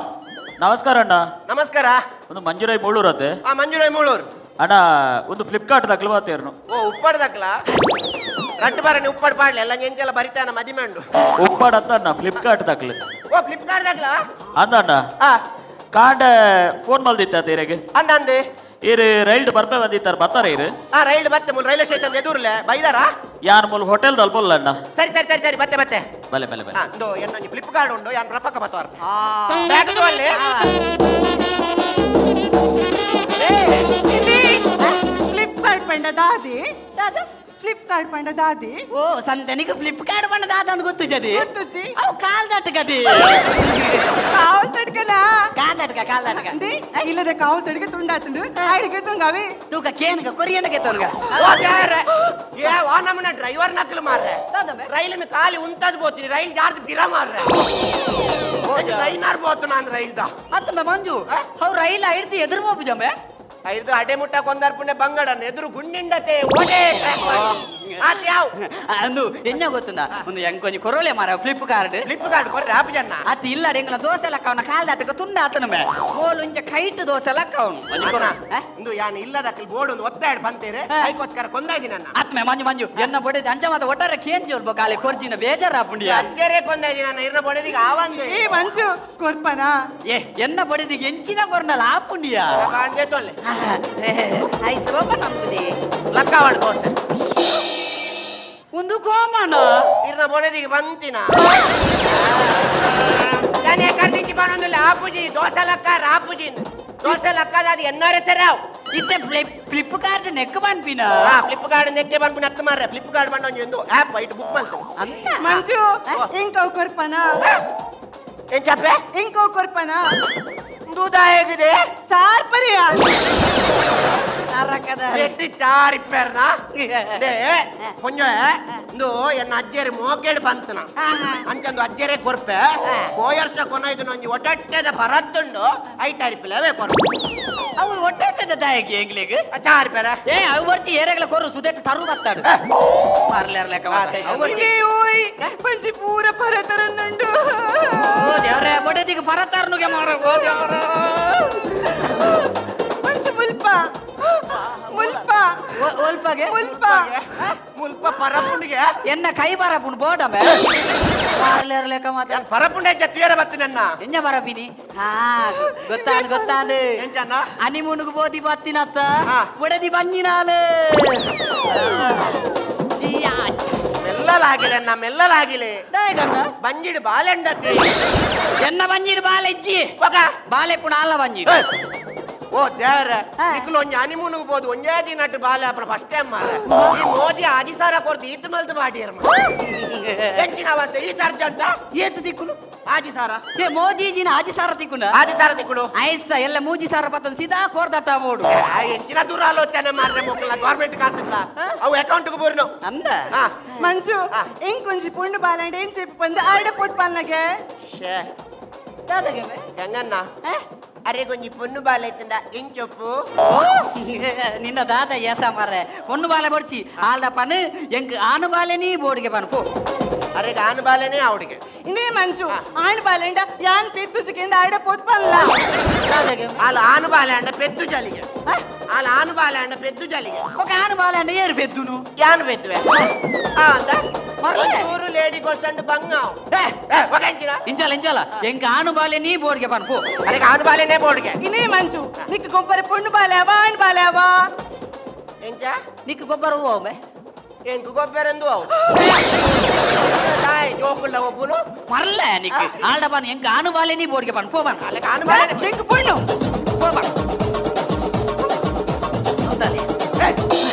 ನಮಸ್ಕಾರ ಅಣ್ಣ. ನಮಸ್ಕಾರ. ಒಂದು ಮಂಜುರಾಯ್ ಮೂಳೂರ್ ಅತ್ತೆ. ಆ ಮಂಜುರಾಯ್ ಮೂಳೂರ್ ಅಣ್ಣ ಒಂದು ಫ್ಲಿಪ್ಕಾರ್ಟ್ ದಾಖಲು ಬಾತೇರ್ನು. ಓ ಉಪ್ಪಾಡ್ ದಾಖಲ ರಡ್ಡು ಬಾರನೆ ಉಪ್ಪಾಡ್ ಪಾಡ್ಲೆ ಎಲ್ಲ ಎಂಚೆಲ್ಲ ಬರಿತಾನ ಮದಿಮೆ ಉಂಡು. ಉಪ್ಪಾಡ್ ಅಂತ ಅಣ್ಣ ಫ್ಲಿಪ್ಕಾರ್ಟ್ ದಾಖಲು. ಓ ಫ್ಲಿಪ್ಕಾರ್ಟ್ ದಾಖಲ ಅಂದ ಅಣ್ಣ ಕಾಂಡ ಫೋನ್ ಮಲ್ದಿತ್ತ ಇರೆಗೆ ಅಂದ ಅಂದೆ ಇರು ರೈಲ್ ಬರ್ಪೆ ಬಂದಿತ್ತಾರೆ ಬರ್ತಾರೆ ಇರು. ಆ ರೈಲ್ ಬತ್ತೆ ಮೂಲ ರೈಲ್ವೆ ಸ್ಟೇಷನ್ ಎದುರ್ಲೆ ಬೈದಾರಾ ಯಾನ್ ಮೂಲ ಹೋಟೆಲ್ ದಲ್ಪೊಲ್ಲ ಅಣ್ಣ. ಸರಿ ಸರಿ ಸರಿ ಸರಿ ಬತ್ತೆ ಬತ್ತೆ ಬಲೆ ಬಲೆ ಬಲೆ. ಇಂದು ಏನೊಂಜಿ ಫ್ಲಿಪ್ಕಾರ್ಟ್ ಉಂಡು ಯಾನ್ ರಪಕ್ಕ ಬತ್ತವಾರ ಬ್ಯಾಗ್ ಅಲ್ಲಿ. ಫ್ಲಿಪ್ಕಾರ್ಟ್ ಪಂಡ ದಾದಿ ಫ್ಲಿಪ್ಕಾರ್ಟ್ ಪಂಡ ದಾದಿ. ಓ ಸಂತನಿಗೆ ಫ್ಲಿಪ್ಕಾರ್ಟ್ ಪಂಡ ದಾದ ಅಂತ ಗೊತ್ತು ಜದಿ ಗೊತ್ತುಜಿ. ಅವು ಕಾಲ್ ದಟ್ಟಗದಿ ಕಾವಲ್ ತಡ್ಕಲ ಕಾಲ್ ದಟ್ಕ ಕಾಲ್ ದಟ್ಕ ಅಂದಿ ಇಲ್ಲದ ಕಾವಲ್ ತಡ್ಕ ತುಂಡಾತಂದು ಅಡಿಗೆ ತುಂಗವಿ ತೂಕ ಕೇನಗ ಕೊರಿಯನಗೆ ತೊನ್ಗ. ಓ ದೇವ್ರೆ, ಏ ವಾ ನಮ್ಮನ್ನ ಡ್ರೈವರ್ ನಕಲು ಮಾರ್ರೆ. ರೈಲಿನ ಖಾಲಿ ಉಂತದ್ ಬೋತೀನಿ ರೈಲ್ ಜಾರ್ದು ಬಿರ ಮಾರ್ರೆ ಲೈನಾರ್ ಬೋತು ನಾನು ರೈಲ್ದ. ಅತ್ತಮ್ಮ ಮಂಜು ಅವ್ ರೈಲ್ ಐಡ್ದು ಎದುರು ಹೋಗ್ಬಿಜಮ್ಮೆ ಐದು ಅಡೆ ಮುಟ್ಟ ಕೊಂದಾರ್ ಪುಣ್ಯ ಬಂಗಡನ್ ಎದುರು ಗುಂಡಿಂಡತೆ ಓಡೆ ಯಾವ ಅಂದು ಎನ್ನ ಗೊತ್ತುಂದ ಒಂದು ಎಂಕೊಂಜಿ ಕೊರೋಲೆ ಮಾರ ಫ್ಲಿಪ್ಕಾರ್ಟ್ ಫ್ಲಿಪ್ಕಾರ್ಟ್ ಕೊರ್ರೆ ಆಪ್ ಜನ ಅತ್ ಇಲ್ಲ ಎಂಗ್ಲ ದೋಸೆ ಲಕ್ಕ ಅವನ ಕಾಲ್ದ ಆತಕ ತುಂಡ ಆತನ ಮೇ ಮೋಲು ಇಂಚ ಕೈಟ್ ದೋಸೆ ಲಕ್ಕ ಅವನು ಇಂದು ಯಾನ್ ಇಲ್ಲದಕ್ಕಲ್ ಬೋರ್ಡ್ ಒಂದು ಒತ್ತಾಡ ಬಂತೇರೆ ಅದಕ್ಕೋಸ್ಕರ ಕೊಂದಾಗಿ ನನ್ನ ಆತ್ಮೆ ಮಂಜು ಮಂಜು ಎನ್ನ ಬೊಡೆದ ಅಂಚ ಮಾತ ಒಟ್ಟಾರೆ ಕೇಂಜೋರ್ ಬೊಕಾಲೆ ಕೊರ್ಜಿನ ಬೇಜಾರಾಪುಂಡಿಯ ಅಜ್ಜರೇ ಕೊಂದಾಗಿ ನನ್ನ ಇರ್ನ ಬೊಡೆದಿಗೆ ಆವಂದೆ ಏ ಮಂಜು ಕೊರ್ಪನಾ ಏ ಎನ್ನ ಬೊಡೆದಿಗೆ ಎಂಚಿನ ಕೊರ್ನಲ ಆಪುಂಡಿಯ ಕಾಣ್ದೆ ತೊಲ್ಲೆ ಐಸ್ ಓಪನ್ ನಮ್ಗುದಿ ಲಕ್ಕವಾಡ ದೋಸೆ ಒಂದು ಕೋಮನ ಇರ್ನ ಬೊಡೆದಿಗೆ ಬಂತಿನ ತಾನೇ ಕರ್ದಿಂಚಿ ಬರೋದಿಲ್ಲ ಆಪುಜಿ ದೋಸೆ ಲಕ್ಕ ರಾಪುಜಿ ದೋಸೆ ಲಕ್ಕದ ಅದು ಎನ್ನಾರೆ ಸೆರಾವ್ ಇತ್ತೆ ಫ್ಲಿಪ್ಕಾರ್ಟ್ ನೆಕ್ ಪನ್ಪಿನ ಫ್ಲಿಪ್ಕಾರ್ಟ್ ನೆಕ್ಕೆ ಪನ್ಪಿನ ಅತ್ತ ಮಾರ್ರೆ ಫ್ಲಿಪ್ಕಾರ್ಟ್ ಬಂಡ ಒಂದು ಆ್ಯಪ್ ಐಟ್ ಬುಕ್ ಮಾಡ್ತು ಅಂತ ಮಂಜು ಇಂಕೋ ಕೊರ್ಪನಾ ಏನ್ ಚಾಪೆ ಇಂಕೋ ಕೊರ್ಪನಾ ದೂದ ಹೇಗಿದೆ ಸಾರ್ ಪರಿಯಾ ಎಟ್ಟಿ ಚಾರ್ ಇಪ್ಪೇರ್ನ they ಕೊಂಜ ಇಂದು ಎನ್ನ ಅಜ್ಜೇರಿ ಮೋಕೇಡ್ ಪಂತನ ಅಂಚಂದು ಅಜ್ಜೇರೆ ಕೊರ್ಪೆ. ಕೋಯರ್ಷ ಕೊನ ಇದು ಒಂಜಿ ಒಟ್ಟೆದ ಪರತ್ತುಂಡು, ಐಟ್ ಅರಿಪಿಲವೇ ಕೊರ್ಪೆ. ಅವು ಒಟ್ಟೆದ ದಾಯಕಿ ಎಂಗ್ಲಿಗ್? ಚಾರಿಪೆರ. ಏ, ಅವು ಬರ್ತಿ ಏರೆಗ್ಲ ಕೊರು, ಸುದೇಟ್ ತರು ಬತ್ತಾಡು ಪಾರ್ಲರ್ ಲೆಕ್ಕ. ಆ, ಸರಿ. ಅವು ಬರ್ತಿ. ಇದೇ ಓಯ್, ಪಂಚಿ ಪೂರ ಪರತರನ್ನುಂಡು. ಓ ದೇವ್ರೆ, ಬಡದಿಗೆ ಪರತಾರ್ನುಗೆ ಮಾರ, ಓ ದೇವ್ರೆ. ಮಂಚು ಮುಲ್ಪ ಮುಲ್ಪ. ಒಲ್ಪಗೆ? ಮುಲ್ಪ. ಮುಲ್ಪ ಪರಪುಂಡಿಗೆ. ಎನ್ನ ಕೈ ಬರಪುಂಡು ಬೋಡಮೆ, ಪಾರ್ಲರ್ ಲೆಕ್ಕ ಮಾತ. ಯಾನ್ ಪರಪುಂಡೆ ಜತ್ತಿಯರ ಬತ್ತಿ ನನ್ನ. ಎಂಜ ಬರಪಿನಿ? ಹಾ, ಗೊತ್ತಾನು ಗೊತ್ತಾನು. ಎಂಚನ್ನ? ಹನಿಮೂನ್ಗ್ ಬೋದಿ ಬತ್ತಿನತ್ತ? ಹಾ. ಬಡದಿ ಬಂಜಿನಾಲು. ಮೆಲ್ಲಲಾಗಿಲೆ ಅಣ್ಣ, ಮೆಲ್ಲಲಾಗಿಲೆ. ದಾಯಗಣ್ಣ? ಬಂಜಿಡ್ ಬಾಲೆಂಡತಿ. ಎನ್ನ ಬಂಜಿಡ್ ಬಾಲೆ ಇಜ್ಜಿ. ಬೊಕ? ಬಾಲೆ ಪುಣ ಅಲ್ಲ ಬಂಜಿಡ್. ಏ, ಓ ದೇವ್ರೆ. ಹಾ. ನಿಕ್ಲು ಒಂಜಿ ಹನಿಮೂನ್ಗ್ ಬೋದು ಒಂಜೇ ದಿನಟ್ ಬಾಲೆ ಅಪ್ಪ ಫಸ್ಟ್ ಟೈಮ್ ಮಾರೆ. ಈ ಮೋದಿ ಆದಿಸಾರ ಕೊರ್ದು ಈತ್ ಮಲ್ತು ಬಾಟಿಯರ್ ಎಂಚಿನ ಅವಸ್ಥೆ ಈತ್ ಅರ್ಜೆಂಟ? ಏತು ದಿಕ್ಕುನು? ಆದಿಸಾರ. ಏ, ಮೋದಿಜಿನ ಆಜಿ ಸಾರ ತಿಕ್ಕುನ? ಆದಿಸಾರ ತಿಕ್ಕುಡು. ಐಸ ಎಲ್ಲ ಮೂಜಿ ಸಾರ ಪತ್ತೊಂದು ಸೀದಾ ಕೋರ್ದಟ್ಟ ಬೋಡು. ಎಂಚಿನ ದುರಾಲೋಚನೆ ಮಾರ್ರೆ ಮೊಕ್ಕಲ, ಗೌರ್ಮೆಂಟ್ ಕಾಸಿಲ್ಲ, ಅವು ಅಕೌಂಟ್ ಬೋರ್ನು. ಅಂದ. ಹಾ. ಮಂಜು. ಆ. ಎಂಕೊಂಜಿ ಪುಂಡು ಬಾಲಂಡೆ ಏನ್ చెప్పು పంದು ಆಡ ಪೋತ್ ಪಾಲ್ನಗೆ. ಶೇ. ದಾದಗೆ? ಗಂಗಣ್ಣ, ಅರೆ ಕೊಂಜಿ ಪೊನ್ನು ಬಾಲೈತಂಡ ಎಂಚೊಪ್ಪು? ನಿನ್ನ ದಾದ ಏಸ ಮಾರ್ರೆ, பொண்ணு ಬಾಲೆ ಬಡ್ಚಿ ಆಲ್ದ ಪನ್, ಎಂಕ್ ಆನು ಬಾಲೆ ನೀ ಬೋರ್ಡ್ಗೆ ಪನ್ ಪೋ. ಅರೆ ಆನು ಬಾಲೆನೇ ಅವಡಿಗೆ. ఇందే మంచు, ఆਣ బాలండ యాన్ పెద్దు ఆడ పోత్ పల్లా. ದಾದಗೆ? ಆಲ ಆನು ಬಾಲೆ ಅಂಡ ಪೆದ್ದು ಜಲಿಗೆ. ಆಲ ಆನು ಬಾಲೆ ಅಂಡ ಪೆದ್ದು ಜಲಿಗೆ. ఒక ಆನು ಬಾಲೆ ಅಂಡ ಏರು ಪೆದ್ದುನು? ಯಾನು ಪೆದ್ದುವೆ ಆ ಅಂದ. ಮರ್ಲೆ. ಒಂಚೂರು ಲೇಡಿ ಗೊಸಂಡು ಬಂಗಾವ್. ಏ. ಏ, ఒక ಇಂಚಿನ. ಇಂಚಾಲ ಇಂಚಾಲ, ಎಂಕ್ ಆನು ಬಾಲೆ ನೀ ಬೋರ್ಡ್ಗೆ ಪನ್ ಪೋ. ಅರೆ ಆನು ಬಾಲೆನೇ ಬೋರ್ಡ್ಗೆ. ఇనే మంచు, నీకు కొబ్బరి పొండు బాలేవా ఆਣ బాలేవా? ಎಂಚ? ನಿಕ್ ಗೊಬ್ಬರ ಹೂವು. ಎಂಕು ಗೊಬ್ಬರೆಂದು ಅವು ಜೋಕುಲ್ಲ ಒಬ್ಬನು. ಮರ್ಲೆ, ನಿಕ್ ಆಲ್ಡ ಪನ್, ಎಂಕ್ ಆನು ಬಾಲೆ ನೀ ಬೋರ್ಡ್ಗೆ ಪನ್ ಪೋ ಪನ್. ಅಲ್ಲ, ಆನು ಬಾಲೆ. ఎంకు పొండు. ಪೋ ಪನ್. ಹೌದಾನೆ?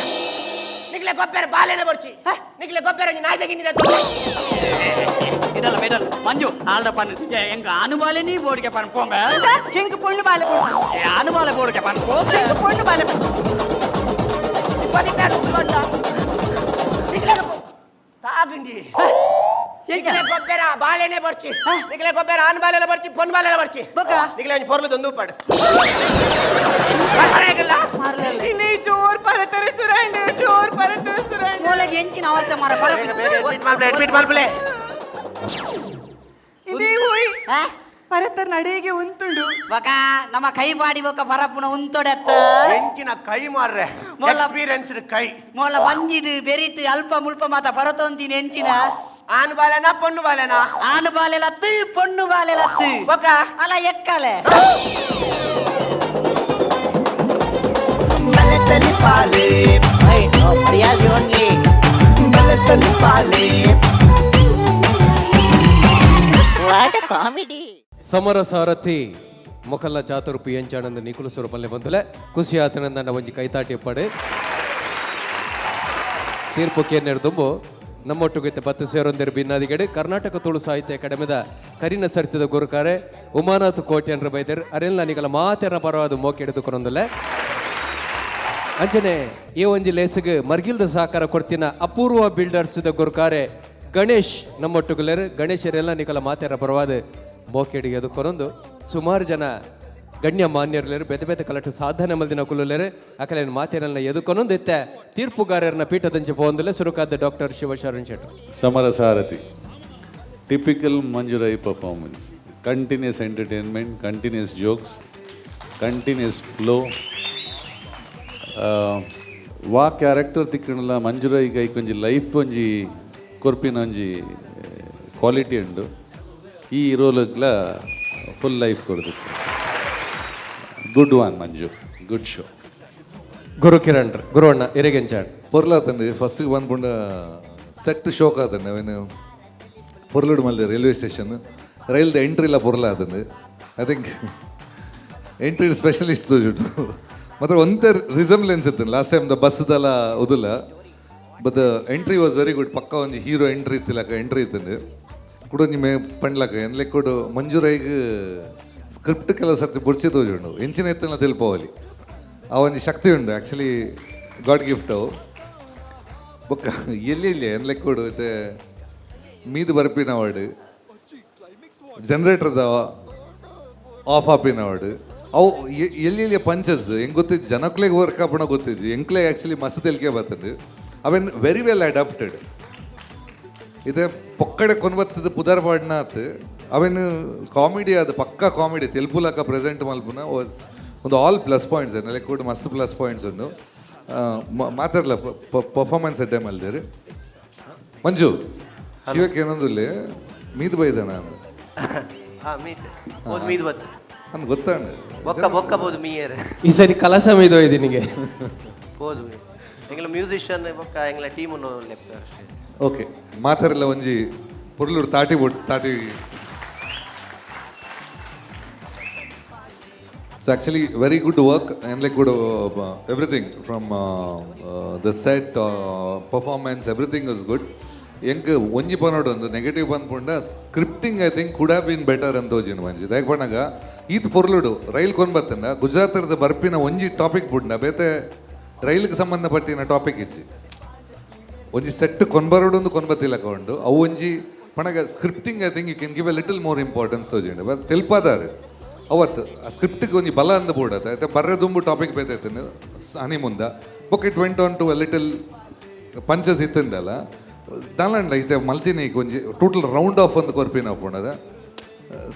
ನಿಕ್ಲೆ ಗೊಬ್ಬರ ಬಾಲೆನೆ ಬರ್ಚಿ. ನಿಕ್ಲೆ ಗೊಬ್ಬರ ನಾಯಿ ತೆಗಿನಿದೆ. ಇದಲ್ಲ ಇದಲ್ಲ ಮಂಜು, ಆಲ್ಡ ಪನ್, ಎಂಕ್ ಆನು ಬಾಲೆ ನೀ ಬೋರ್ಡ್ಗೆ ಪನ್ ಪೋಂಬೆ. ఎంకు పొండు బాలే. ಏ, ಆನು ಬಾಲೆ ಬೋರ್ಡ್ಗೆ ಪನ್ ಪೋ. ఎంకు పొండు బాలే. ತಾಗಂಡಿ, ನಿಕ್ಲೆ ಗೊಬ್ಬರ ಬಾಲೆನೆ ಬರ್ಚಿ. ನಿಕ್ಲೆ ಗೊಬ್ಬರ ಆನ್ ಬಾಲೆನೆ ಬರ್ಚಿ, ಪೊನ್ ಬಾಲೆನೆ ಬರ್ಚಿ. ಬೊಕ? ನಿಕ್ಲೆ ಒಂಜಿ ಪೊರ್ಲು ದೊಂದು ಪಾಡು. ఇనే జోర్ పరతర సురండు, జోర్ పరతర సురండు. ಮೂಲೆಗೆ ಎಂಚಿನ ಅವಸ್ಥೆ ಮಾರ ಪರ. ಅಡ್ಮಿಟ್ ಮಲ್ಪಲೆ. ఇదే ఓయ్. ಆ? ಪರತರ ನಡಿಗೆ ಉಂಟುಂಡು. ಬಕ ನಮ್ಮ ಕೈ ಬಾಡಿ ಬೊಕ ಪರಪುನ ಉಂತೊಡೆತ್ತ. ಎಂಚಿನ ಕೈ ಮಾರ್ರೆ. ಎಕ್ಸ್ಪೀರಿಯನ್ಸ್ಡ್ ಕೈ. ಮೊಲ ಬಂಜಿಡು ಬೆರಿಟ್ ಅಲ್ಪ ಮುಲ್ಪ ಮಾತ ಪರತೊಂದಿನ ಎಂಚಿನ. ಆನ್ ಬಾಲೆನಾ ಪೊನ್ನು ಬಾಲೆನಾ? ಆನು ಬಾಲೆ ಲತ್ತು, ಪೊಣ್ಣು ಬಾಲೆ ಲತ್ತು. ಬೊಕ? ಅಲ್ಲ ಎಕ್ಕಲೆ. ಬಲತಲಿ ಪಾಲೆ. ಸಮರ ಸಾರಥಿ ಮೊಕಲ್ನ ಚಾತುರ್ಪು ಎಂಚಾನಂದ ನಿಕುಲು ಸುರಪಲ್ಲೆ ಬಂದುಲೆ ಖುಷಿ ಆತನಂದ ಒಂಜಿ ಕೈತಾಟಿ ಪಡೆ. ತೀರ್ಪು ಕೇನ್ನೆರ್ ನಮ್ಮೊಟ್ಟುಗಿತ್ತ ಬತ್ತು ಸೇರೊಂದಿರು ಬಿನ್ನಾದಿಗಡೆ ಕರ್ನಾಟಕ ತುಳು ಸಾಹಿತ್ಯ ಅಕಾಡೆಮಿದ ಕರಿನ ಸರಿತದ ಗುರುಕಾರೆ ಉಮಾನಾಥ್ ಕೋಟ್ಯನ್ರ ಬೈದರ್ ಅರೆಲ್ಲ ನಿಗಲ ಮಾತೆರ ಪರವಾದ ಮೋಕೆ ಹಿಡಿದುಕೊಂಡೊಂದಲೆ. ಅಂಚನೆ ಈ ಒಂಜಿ ಲೇಸಿಗೆ ಮರ್ಗಿಲ್ದ ಸಹಕಾರ ಕೊಡ್ತಿನ ಅಪೂರ್ವ ಬಿಲ್ಡರ್ಸ್ the ಗುರುಕಾರೆ ಗಣೇಶ್ ನಮ್ಮೊಟ್ಟುಗುಲೇರು. ಗಣೇಶರೆಲ್ಲ ನಿಕಲ ಮಾತೆರ ಪರವಾದ ಮೋಕೆಡಿಗೆ ಎದುಕೊನೊಂದು. ಸುಮಾರು ಜನ ಗಣ್ಯ ಮಾನ್ಯರ್ಲೇರು, ಬೇತೆ ಬೇತೆ ಕಲಟ್ಟು ಸಾಧನೆ ಮಲ್ದಿನ ಕುಲ್ಲುಲೇರು, ಅಕಲೇನು ಮಾತೆರೆಲ್ಲ ಎದುಕೊನೊಂದು ಇತ್ತೆ ತೀರ್ಪುಗಾರರನ್ನ ಪೀಠದಂಚೆ ಪೋಂದುಲೆ. ಸುರುಕಾದ doctor Shivasharan Shettar. Samara Sarathi, typical Manjurai performance, continuous entertainment, continuous jokes, continuous flow. ವಾ ಕ್ಯಾರೆಕ್ಟರ್ ತಿಕ್ಕಣಲ ಮಂಜುರೈಗೆ ಐಕೊಂಜಿ ಲೈಫ್ ಒಂಜಿ ಕೊರ್ಪಿನ ಒಂಜಿ ಕ್ವಾಲಿಟಿ ಉಂಡು. ಈ ರೋಲ್ಗ್ಲ ಫುಲ್ ಲೈಫ್ ಕೊಡ್ದಿತ್ತು. Good one Manju, good show. Guru Kiran Guru ಅಣ್ಣ ಇರೆಗೆಂಚಾಡ್. ಪೊರ್ಲಾತಂడి ಫಸ್ಟ್ಗೆ ಬಂದ್ಪುಂಡ ಸೆಟ್ ಶೋಕ್ ಆತಂడి. ಅವೇನು ಪೊರ್ಲುಡು ಮಲ್ದೆ ರೈಲ್ವೆ ಸ್ಟೇಷನ್ ರೈಲ್ದ ಎಂಟ್ರಿಲ ಪೊರ್ಲಾತಂಡು. I think entry specialist ತೋಜುಂಡು. ಮಾತ್ರ ಒಂತೆ ರಿಸಂಬ್ಲೆನ್ಸ್ ಇತ್ತು ಲಾಸ್ಟ್ ಟೈಮ್ the ಬಸ್ದಲ್ಲ ಉದುಲ, but the entry was very good. ಪಕ್ಕ ಒಂಜಿ ಹೀರೋ ಎಂಟ್ರಿ ಇತ್ತಿಲಕ ಎಂಟ್ರಿ ಇತ್ತಂಡು. ಕುಡ ಒಂಜಿ ಮೇ ಪಂಡ್ಲಕ ಎನ್ಲೆ ಕೊಡು ಮಂಜುರೈಗ್ ಸ್ಕ್ರಿಪ್ಟ್ ಕೆಲವು ಸರ್ತಿ ಬುಡ್ಸಿ ತೋಜುಂಡು, ಎಂಚಿನ ಎತ್ತನ ತೆಲ್ಪವಲಿ, ಆ ಒಂಜಿ ಶಕ್ತಿ ಉಂಡು. ಆ್ಯಕ್ಚುಲಿ ಗಾಡ್ ಗಿಫ್ಟ್ ಅವು. ಬೊಕ್ಕ ಎಲ್ಲಿ ಎಲ್ಲಿ ಏನು ಲೆಕ್ಕೊಡು ಇತ್ತೆ ಮೀದು ಬರ್ಪಿನ ವಾರ್ಡ್ ಜನರೇಟರ್ದ ಆಫ್ ಆಪಿನ ವಾರ್ಡ್ ಅವು ಎಲ್ಲಿ ಎಲ್ಲಿ ಪಂಚಸ್ ಹೆಂಗೆ ಗೊತ್ತಿದ್ದು ಜನಕ್ಲೆಗ್ ವರ್ಕ್ ಆಪಣ ಗೊತ್ತಿದ್ದು ಎಂಕ್ಲೆ ಆ್ಯಕ್ಚುಲಿ ಮಸ್ತ್ ತೆಲಿಕೆ ಬರ್ತದೆ. ಅವೆನ್ ವೆರಿ ವೆಲ್ ಅಡಾಪ್ಟೆಡ್. ಇದೆ ಪೊಕ್ಕಡೆ ಕೊನ್ಬತ್ತದ ಪುದರ್ ಪಾಡ್ನ ಆತ್. ಅವೆನ್ ಕಾಮಿಡಿ, ಅದು ಪಕ್ಕ ಕಾಮಿಡಿ ತೆಲ್ಪುಲಕ ಪ್ರೆಸೆಂಟ್ ಮಲ್ಪುನ ವಾಸ್ ಒಂದು ಆಲ್ ಪ್ಲಸ್ ಪಾಯಿಂಟ್ಸ್. ನೆಲೆ ಕೂಡ ಮಸ್ತ್ ಪ್ಲಸ್ ಪಾಯಿಂಟ್ಸ್ ಉಂಡು. ಮಾತಾಡ್ಲ ಪರ್ಫಾರ್ಮೆನ್ಸ್ ಎಡ್ಡೆ ಮಲ್ದೇರಿ. ಮಂಜು, ಶಿವಕ್ಕೆ ಏನೊಂದುಲ್ಲೆ ಮೀದು ಬೈದಾನ? ಹಾ, ಮೀತ್ ಹೋದ್ ಮೀದ್ ಬತ್ತು. ಅಂದ್ ಗೊತ್ತಾಂಡ್. ಬೊಕ್ಕ ಬೊಕ್ಕ ಬೋದು ಮೀಯರ್. ಈ ಸರಿ ಕಲಸ ಮೀದು ನಿಗೆ. ಬೋದು ಎಂಗ್ಲ ಮ್ಯೂಸಿಷಿಯನ್ ಬೊಕ್ಕ ಎಂಗ್ಲ ಟೀಮ್ ಲೆಪ್ಪ ಅಷ್ಟೇ. ಓಕೆ, ಮಾತಾಡಲ್ಲ. ಒಂಜಿ ಪೊರ್ಲುಡು ತಾಟಿ ಬೊಟ್ ತಾಟಿ. So actually very good work and like good everything from the set, performance, everything is good. ಎಂಕ್ ಒಂಜಿ ಪನೋಡು ಒಂದು negative ಪನ್ಪುಂಡ scripting I think could have been better ಅಂತ ತೋಜಿನ ಒಂಜಿ. ದಾಯೆ ಪನ್ನಗ ಈತ್ ಪೊರ್ಲುಡು ರೈಲ್ ಕೊನ್ ಬತ್ತಂಡ ಗುಜರಾತದ ಬರ್ಪಿನ ಒಂಜಿ ಟಾಪಿಕ್ ಬುಡ್ಂಡ ಬೇತೆ ರೈಲ್ಗೆ ಸಂಬಂಧಪಟ್ಟಿನ ಟಾಪಿಕ್ ಇಜ್ಜಿ. ಒಂಜಿ ಸೆಟ್ ಕೊನ್ಬರೋಡು ಒಂದು ಕೊನ್ಬತ್ತಿಲ್ಲ ಕೊಂಡು ಅವು ಒಂಜಿ ಪಣಗ scripting I think you can give a little more importance ತೋಜಿಂಡು ತೆಲ್ಪಾದಾರೆ ಅವತ್ತು ಆ ಸ್ಕ್ರಿಪ್ಟಿಗೆ ಒಂಜಿ ಬಲ ಅಂದ ಬೋಡತ್ತೆ. ಆಯ್ತಾ, ಬರ್ರೆ ದುಂಬು ಟಾಪಿಕ್ ಬೇತೈತೆ ಹನಿ ಮುಂದ ಬೊಕ್ಕ it went on to a little punches ಇತ್ತುಂಡಲ್ಲ ದಾಲಂಡ ಇತ್ತೆ ಮಲ್ತಿನಿ. ಈಗ ಒಂಜಿ ಟೋಟಲ್ ರೌಂಡ್ ಆಫ್ ಒಂದು ಕೊರ್ಪಿನ ಪೋಣದ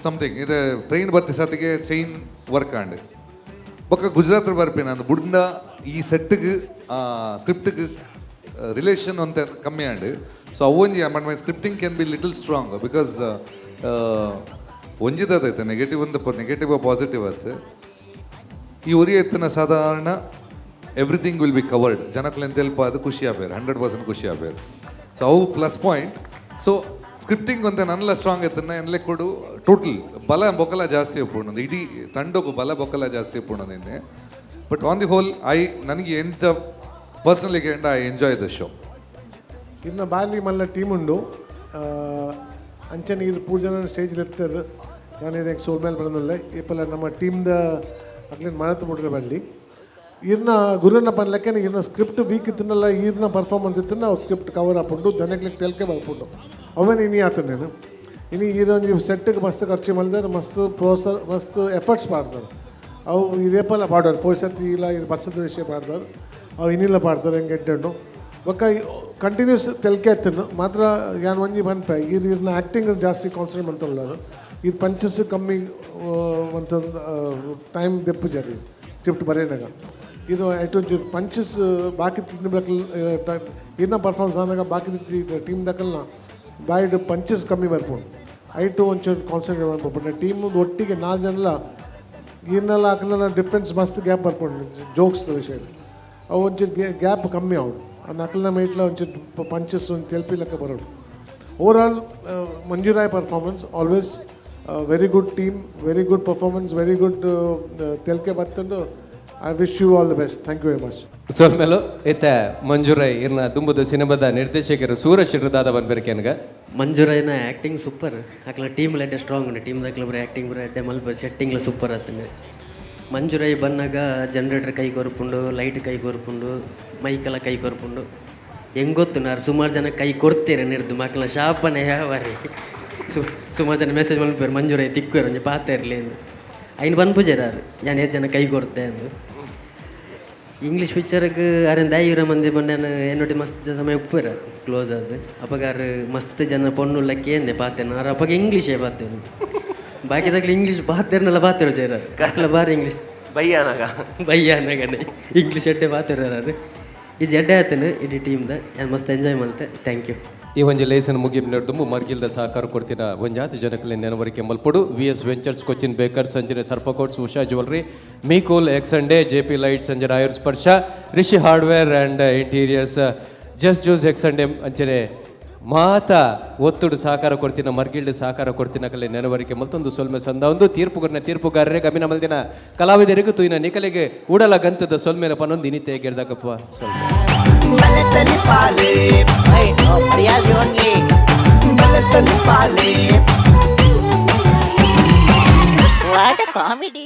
ಸಮಥಿಂಗ್ ಇದೆ. ಟ್ರೈನ್ ಬತ್ತಿ ಸತಿಗೆ ಚೈನ್ ವರ್ಕ್ ಆಂಡ್ ಬೊಕ್ಕ ಗುಜರಾತ್ ಬರ್ಪಿನ ಅಂದ್ ಬುಡ್ಂಡ ಈ ಸೆಟ್ಗೆ ಸ್ಕ್ರಿಪ್ಟ್ಗೆ ರಿಲೇಷನ್ ಅಂತ ಕಮ್ಮಿ ಆಂಡ್. ಸೊ ಅವೊಂಜಿ my scripting can be little strong because ಒಂಜಿದೈತೆ negative ಒಂದು ನೆಗೆಟಿವ್ ಪಾಸಿಟಿವ್ ಆಯ್ತು. ಈ ಉರಿ ಎತ್ತಿನ ಸಾಧಾರಣ ಎವ್ರಿಥಿಂಗ್ will be covered. ಜನಕ್ಲೆನ್ ತೆಲ್ಪ ಅದು ಖುಷಿ ಆಪೇರು, 100% ಖುಷಿ ಆಪೇರು. ಸೊ ಅವು ಪ್ಲಸ್ ಪಾಯಿಂಟ್. ಸೊ ಸ್ಕ್ರಿಪ್ಟಿಂಗ್ ಅಂತ ನನ್ಲ ಸ್ಟ್ರಾಂಗ್ ಎತ್ತನ್ನ ಎನ್ಲೆ ಕೊಡು ಟೋಟಲ್ ಬಲ ಬೊಕಲ ಜಾಸ್ತಿ ಉಪ್ಪುಂಡು. ಇಡೀ ತಂಡಕ್ಕೂ ಬಲ ಬೊಕಲ ಜಾಸ್ತಿ ಉಪ್ಪುಂಡು ನಿನ್ನೆ. But on the whole I ನನಗೆ ಎಂತ personally end I enjoy the show. ಇನ್ನು ಬಾಲಿ ಮಲ್ಲ ಟೀಮ್ ಉಂಡು. ಅಂಚನೆ ಇದು ಪೂಜನ ಸ್ಟೇಜ್ ಎತ್ತಾರೆ. ನಾನು ಸೋಲ್ ಮೇಲೆ ಬರೋದಿಲ್ಲ ಇಪ್ಪಲ್ಲ ನಮ್ಮ ಟೀಮ್ದ ಅಕ್ಲೇನು ಮಾಡತ್ತು ಬಿಡ್ರೆ ಬರಲಿ. ಇರ್ನ ಗುರುನ ಪನ್ಲೆಕ್ಕನೆ ಇರ್ನ ಸ್ಕ್ರಿಪ್ಟ್ ವೀಕ್ ಇತ್ತನಲ್ಲ, ಈರ್ನ ಪರ್ಫಾರ್ಮೆನ್ಸ್ ಇತ್ತನ್ನ ಅವು ಸ್ಕ್ರಿಪ್ಟ್ ಕವರ್ ಆಪುಂಡು, ಜನಕ್ಲೆಗ್ ತೆಲ್ಕೆ ಬರ್ಪುಂಡು. ಅವೇನು ಇನಿ ಆತು నేను ಇನಿ ಈರೊಂಜಿ ಸೆಟ್ಗೆ ಮಸ್ತ್ ಖರ್ಚು ಮಲ್ದಾರೆ, ಮಸ್ತ್ ಪ್ರೋತ್ಸಾಹ, ಮಸ್ತ್ ಎಫರ್ಟ್ಸ್ ಮಾಡ್ತಾರೆ. ಅವು ಇದೇಪಲ್ಲ ಪಾಡೋರು ಪೋಯ್ ಇಲ್ಲ ಇದು ಬಸ್ಸದ ವಿಷಯ ಪಾಡ್ತಾರೆ, ಅವು ಇನ್ನಿಲ್ಲ ಪಾಡ್ತಾರೆ. ಹೆಂಗೆ ಎಡ್ಡೆಂಡು ಬೊಕ್ಕ ಕಂಟಿನ್ಯೂಸ್ ತೆಲ್ಕೆ ಎತ್ತನು ಮಾತ್ರ. ಯಾನ್ ಒಂಜಿ ಪನ್ಪೆ, ಈರ್ ಇರ್ನ ಆ್ಯಕ್ಟಿಂಗ್ ಜಾಸ್ತಿ ಕಾನ್ಸಂಟ್ರೇಟ್ ಮಂತೊಲ್ಲಾರು. ಈ ಪಂಚಸ್ ಕಮ್ಮಿ ಮಂತ ಟೈಮ್ ದೆಪ್ಪುಜಾರಿ ಸ್ಕ್ರಿಪ್ಟ್ ಬರೆಯನಾಗ. ಇದು ಐಟು ಪಂಚಸ್ ಬಾಕಿ ಇರ್ನ ಪರ್ಫಾರ್ಮೆನ್ಸ್ ಆನಾಗ ಬಾಕಿ ಟೀಮ್ ದಕಲ್ನ ಬಾಯ್ಡ್ ಪಂಚಸ್ ಕಮ್ಮಿ ಬರ್ಪುಂಡು. ಐಟು ಒಂಚೂರು ಕಾನ್ಸಂಟ್ರೇಟ್ ಮನ್ಪುಂಡು ಟೀಮ್ ಒಟ್ಟಿಗೆ ನಾಲ್ಕು ಜನಲ ಈರ್ನೆಲ್ಲ ಅಕಲ್ನ ಡಿಫ್ರೆನ್ಸ್ ಮಸ್ತ್ ಗ್ಯಾಪ್ ಬರ್ಪುಂಡು. ಜೋಕ್ಸ್ ವಿಷಯ ಅವು ಒಂಚೂರು ಗ್ಯಾಪ್ ಕಮ್ಮಿ ಆವಡು. ಆ ನಕಲ್ನ ಮೇಟ್ಲ ಒಂಚೂರು ಪಂಚಸ್ ಒಂದು ತೆಲ್ಪಿ ಲೆಕ್ಕ ಬರೋಡು. Overall Manjurai performance always very good team, very good performance, very good ತೆಲ್ಕೆ ಬತ್ತಂಡು. I wish you all the best. Thank you very much. ಸೊಲ್ಮೆಲು. ಇತ್ತೆ ಮಂಜುರೈ ಇರ್ನ ದುಂಬುದ ಸಿನಿಮಾದ ನಿರ್ದೇಶಕರು ಸೂರಜ್ ಶೆಟ್ಟರ್ದಾದ ಬಂದ್ಬೆರ್ಕೇನ್ಗ. ಮಂಜುರೈನ ಆ್ಯಕ್ಟಿಂಗ್ ಸೂಪರ್. ಅಕ್ಲ ಟೀಮ್ ಎಡ್ಡೆ ಸ್ಟ್ರಾಂಗ್ ಉಂಡು. ಟೀಮ್ ದಾಕ್ಲ ಬರ ಆ್ಯಕ್ಟಿಂಗ್ ಬರ ಎಡ್ಡೆ ಮಲ್ಪರ್, ಸೆಟ್ಟಿಂಗ್ಲ ಸೂಪರ್ ಆತನೆ. ಮಂಜುರೈ ಬನ್ನಾಗ ಜನರೇಟರ್ ಕೈ ಕೊರ್ಪುಂಡು, ಲೈಟ್ ಕೈ ಕೊರ್ಪುಂಡು, ಮೈಕೆಲ್ಲ ಕೈ ಕೊರ್ಪುಂಡು. ಹೆಂಗ್ ಗೊತ್ತು ನಾರು ಸುಮಾರು ಜನ ಕೈ ಕೊಡ್ತೀರ ನಿರ್ದು ಮಕ್ಕಳ ಶಾಪನೆ ಯಾವರಿ. ಸುಮಾರು ಜನ ಮೆಸೇಜ್ ಮಲ್ಪೇರು, ಮಂಜುರೈ ತಿಕ್ಕುವೆರ್ ಒಂಜಿ ಪಾತೆ ಇರಲಿ ಎಂದು. ಐನ್ ಪನ್ಪುಜೆರ್ ಆರು ಯಾನ್ ಏತ್ ಜನ ಕೈ ಕೊರ್ತೆ ಅಂದು. ಇಂಗ್ಲೀಷ್ ಪಿಕ್ಚರ್ಗೆ ಅರೆನ್ ದಾಯಿರ ಮಂದಿ ಮೊನ್ನೆ ಎನ್ನೊಟ್ಟಿ ಮಸ್ತ್ ಸಮಯ ಉಪ್ಪುವೆರ್ ಕ್ಲೋಸ್ ಆದ್. ಅಪಗ ಆರ್ ಮಸ್ತ್ ಜನ ಪೊಣ್ಣುಲ್ಲ ಕೇಂದೆ ಪಾತೆರ್ನ ಆರ್. ಅಪಗ ಇಂಗ್ಲೀಷೇ ಪಾತೆರ್, ಬಾಕಿದಾಗ್ಲಿ ಇಂಗ್ಲೀಷ್ ಪಾತೆರ್ನಲ್ಲ ಪಾತೆರ್ ಅಕ್ಲ ಬಾರಿ ಇಂಗ್ಲೀಷ್. ಬಯ್ಯಾನಾಗ. ಬಯ್ಯಾನಗನೆ ಇಂಗ್ಲೀಷ್ ಎಡ್ಡೆ ಪಾತೆರ್. ಈ ಎಡ್ಡೆ ಆತನು ಇಡೀ ಟೀಮ್ದ. ಯಾನ್ ಮಸ್ತ್ ಎಂಜಾಯ್ ಮಲ್ತೆ. Thank you. ಈ ಒಂಜಿ ಲೇಸನ್ ಮುಗಿಪ್ ನೆಡ್ದುಂಬು ಮರ್ಗಿಲ್ದ ಸಹಕಾರ ಕೊಡ್ತಿನ ಒಂಜಾತಿ ಜನಕಲೆ ನೆನವರಿಕೆ ಮಲ್ಪೊಡು. V S ventures, Cochin baker, Sanjana ಸರ್ಪಕೋಟ್ಸ್, ಉಷಾ ಜ್ಯುವೆಲ್ರಿ, ಮೀಕೋಲ್ ಎಕ್ಸ್ ಅಂಡೆ, J P light, Sanjana Ayur Sparsha, Rishi hardware and interiors, just juice X and M ಅಂಚನೆ ಮಾತ ಒತ್ತುಡು ಸಹಕಾರ ಕೊಡ್ತಿನ ಮರ್ಗಿಲ್ಡ್ ಸಹಕಾರ ಕೊಡ್ತಿನ ಕಲೆ ನೆನವರಿಕೆ ಮಲ್ತೊಂದು ಸೊಲ್ಮೆ ಸಂದ ಒಂದು ತೀರ್ಪುಗರ್ನ ತೀರ್ಪುಗಾರರಿಗೆ ಅಭಿನ ಮಲ್ದಿನ ಕಲಾವಿದರಿಗೂ ತೂಯಿನ ನಿಕಲಿಗೆ ಉಡಲ ಗಂತದ ಸೊಲ್ಮೆನ ಪನೊಂದು ಇನಿತೆ ಗೆಡ್ದಕಪ್ಪ ಸ್ವಲ್ಪ. What a comedy.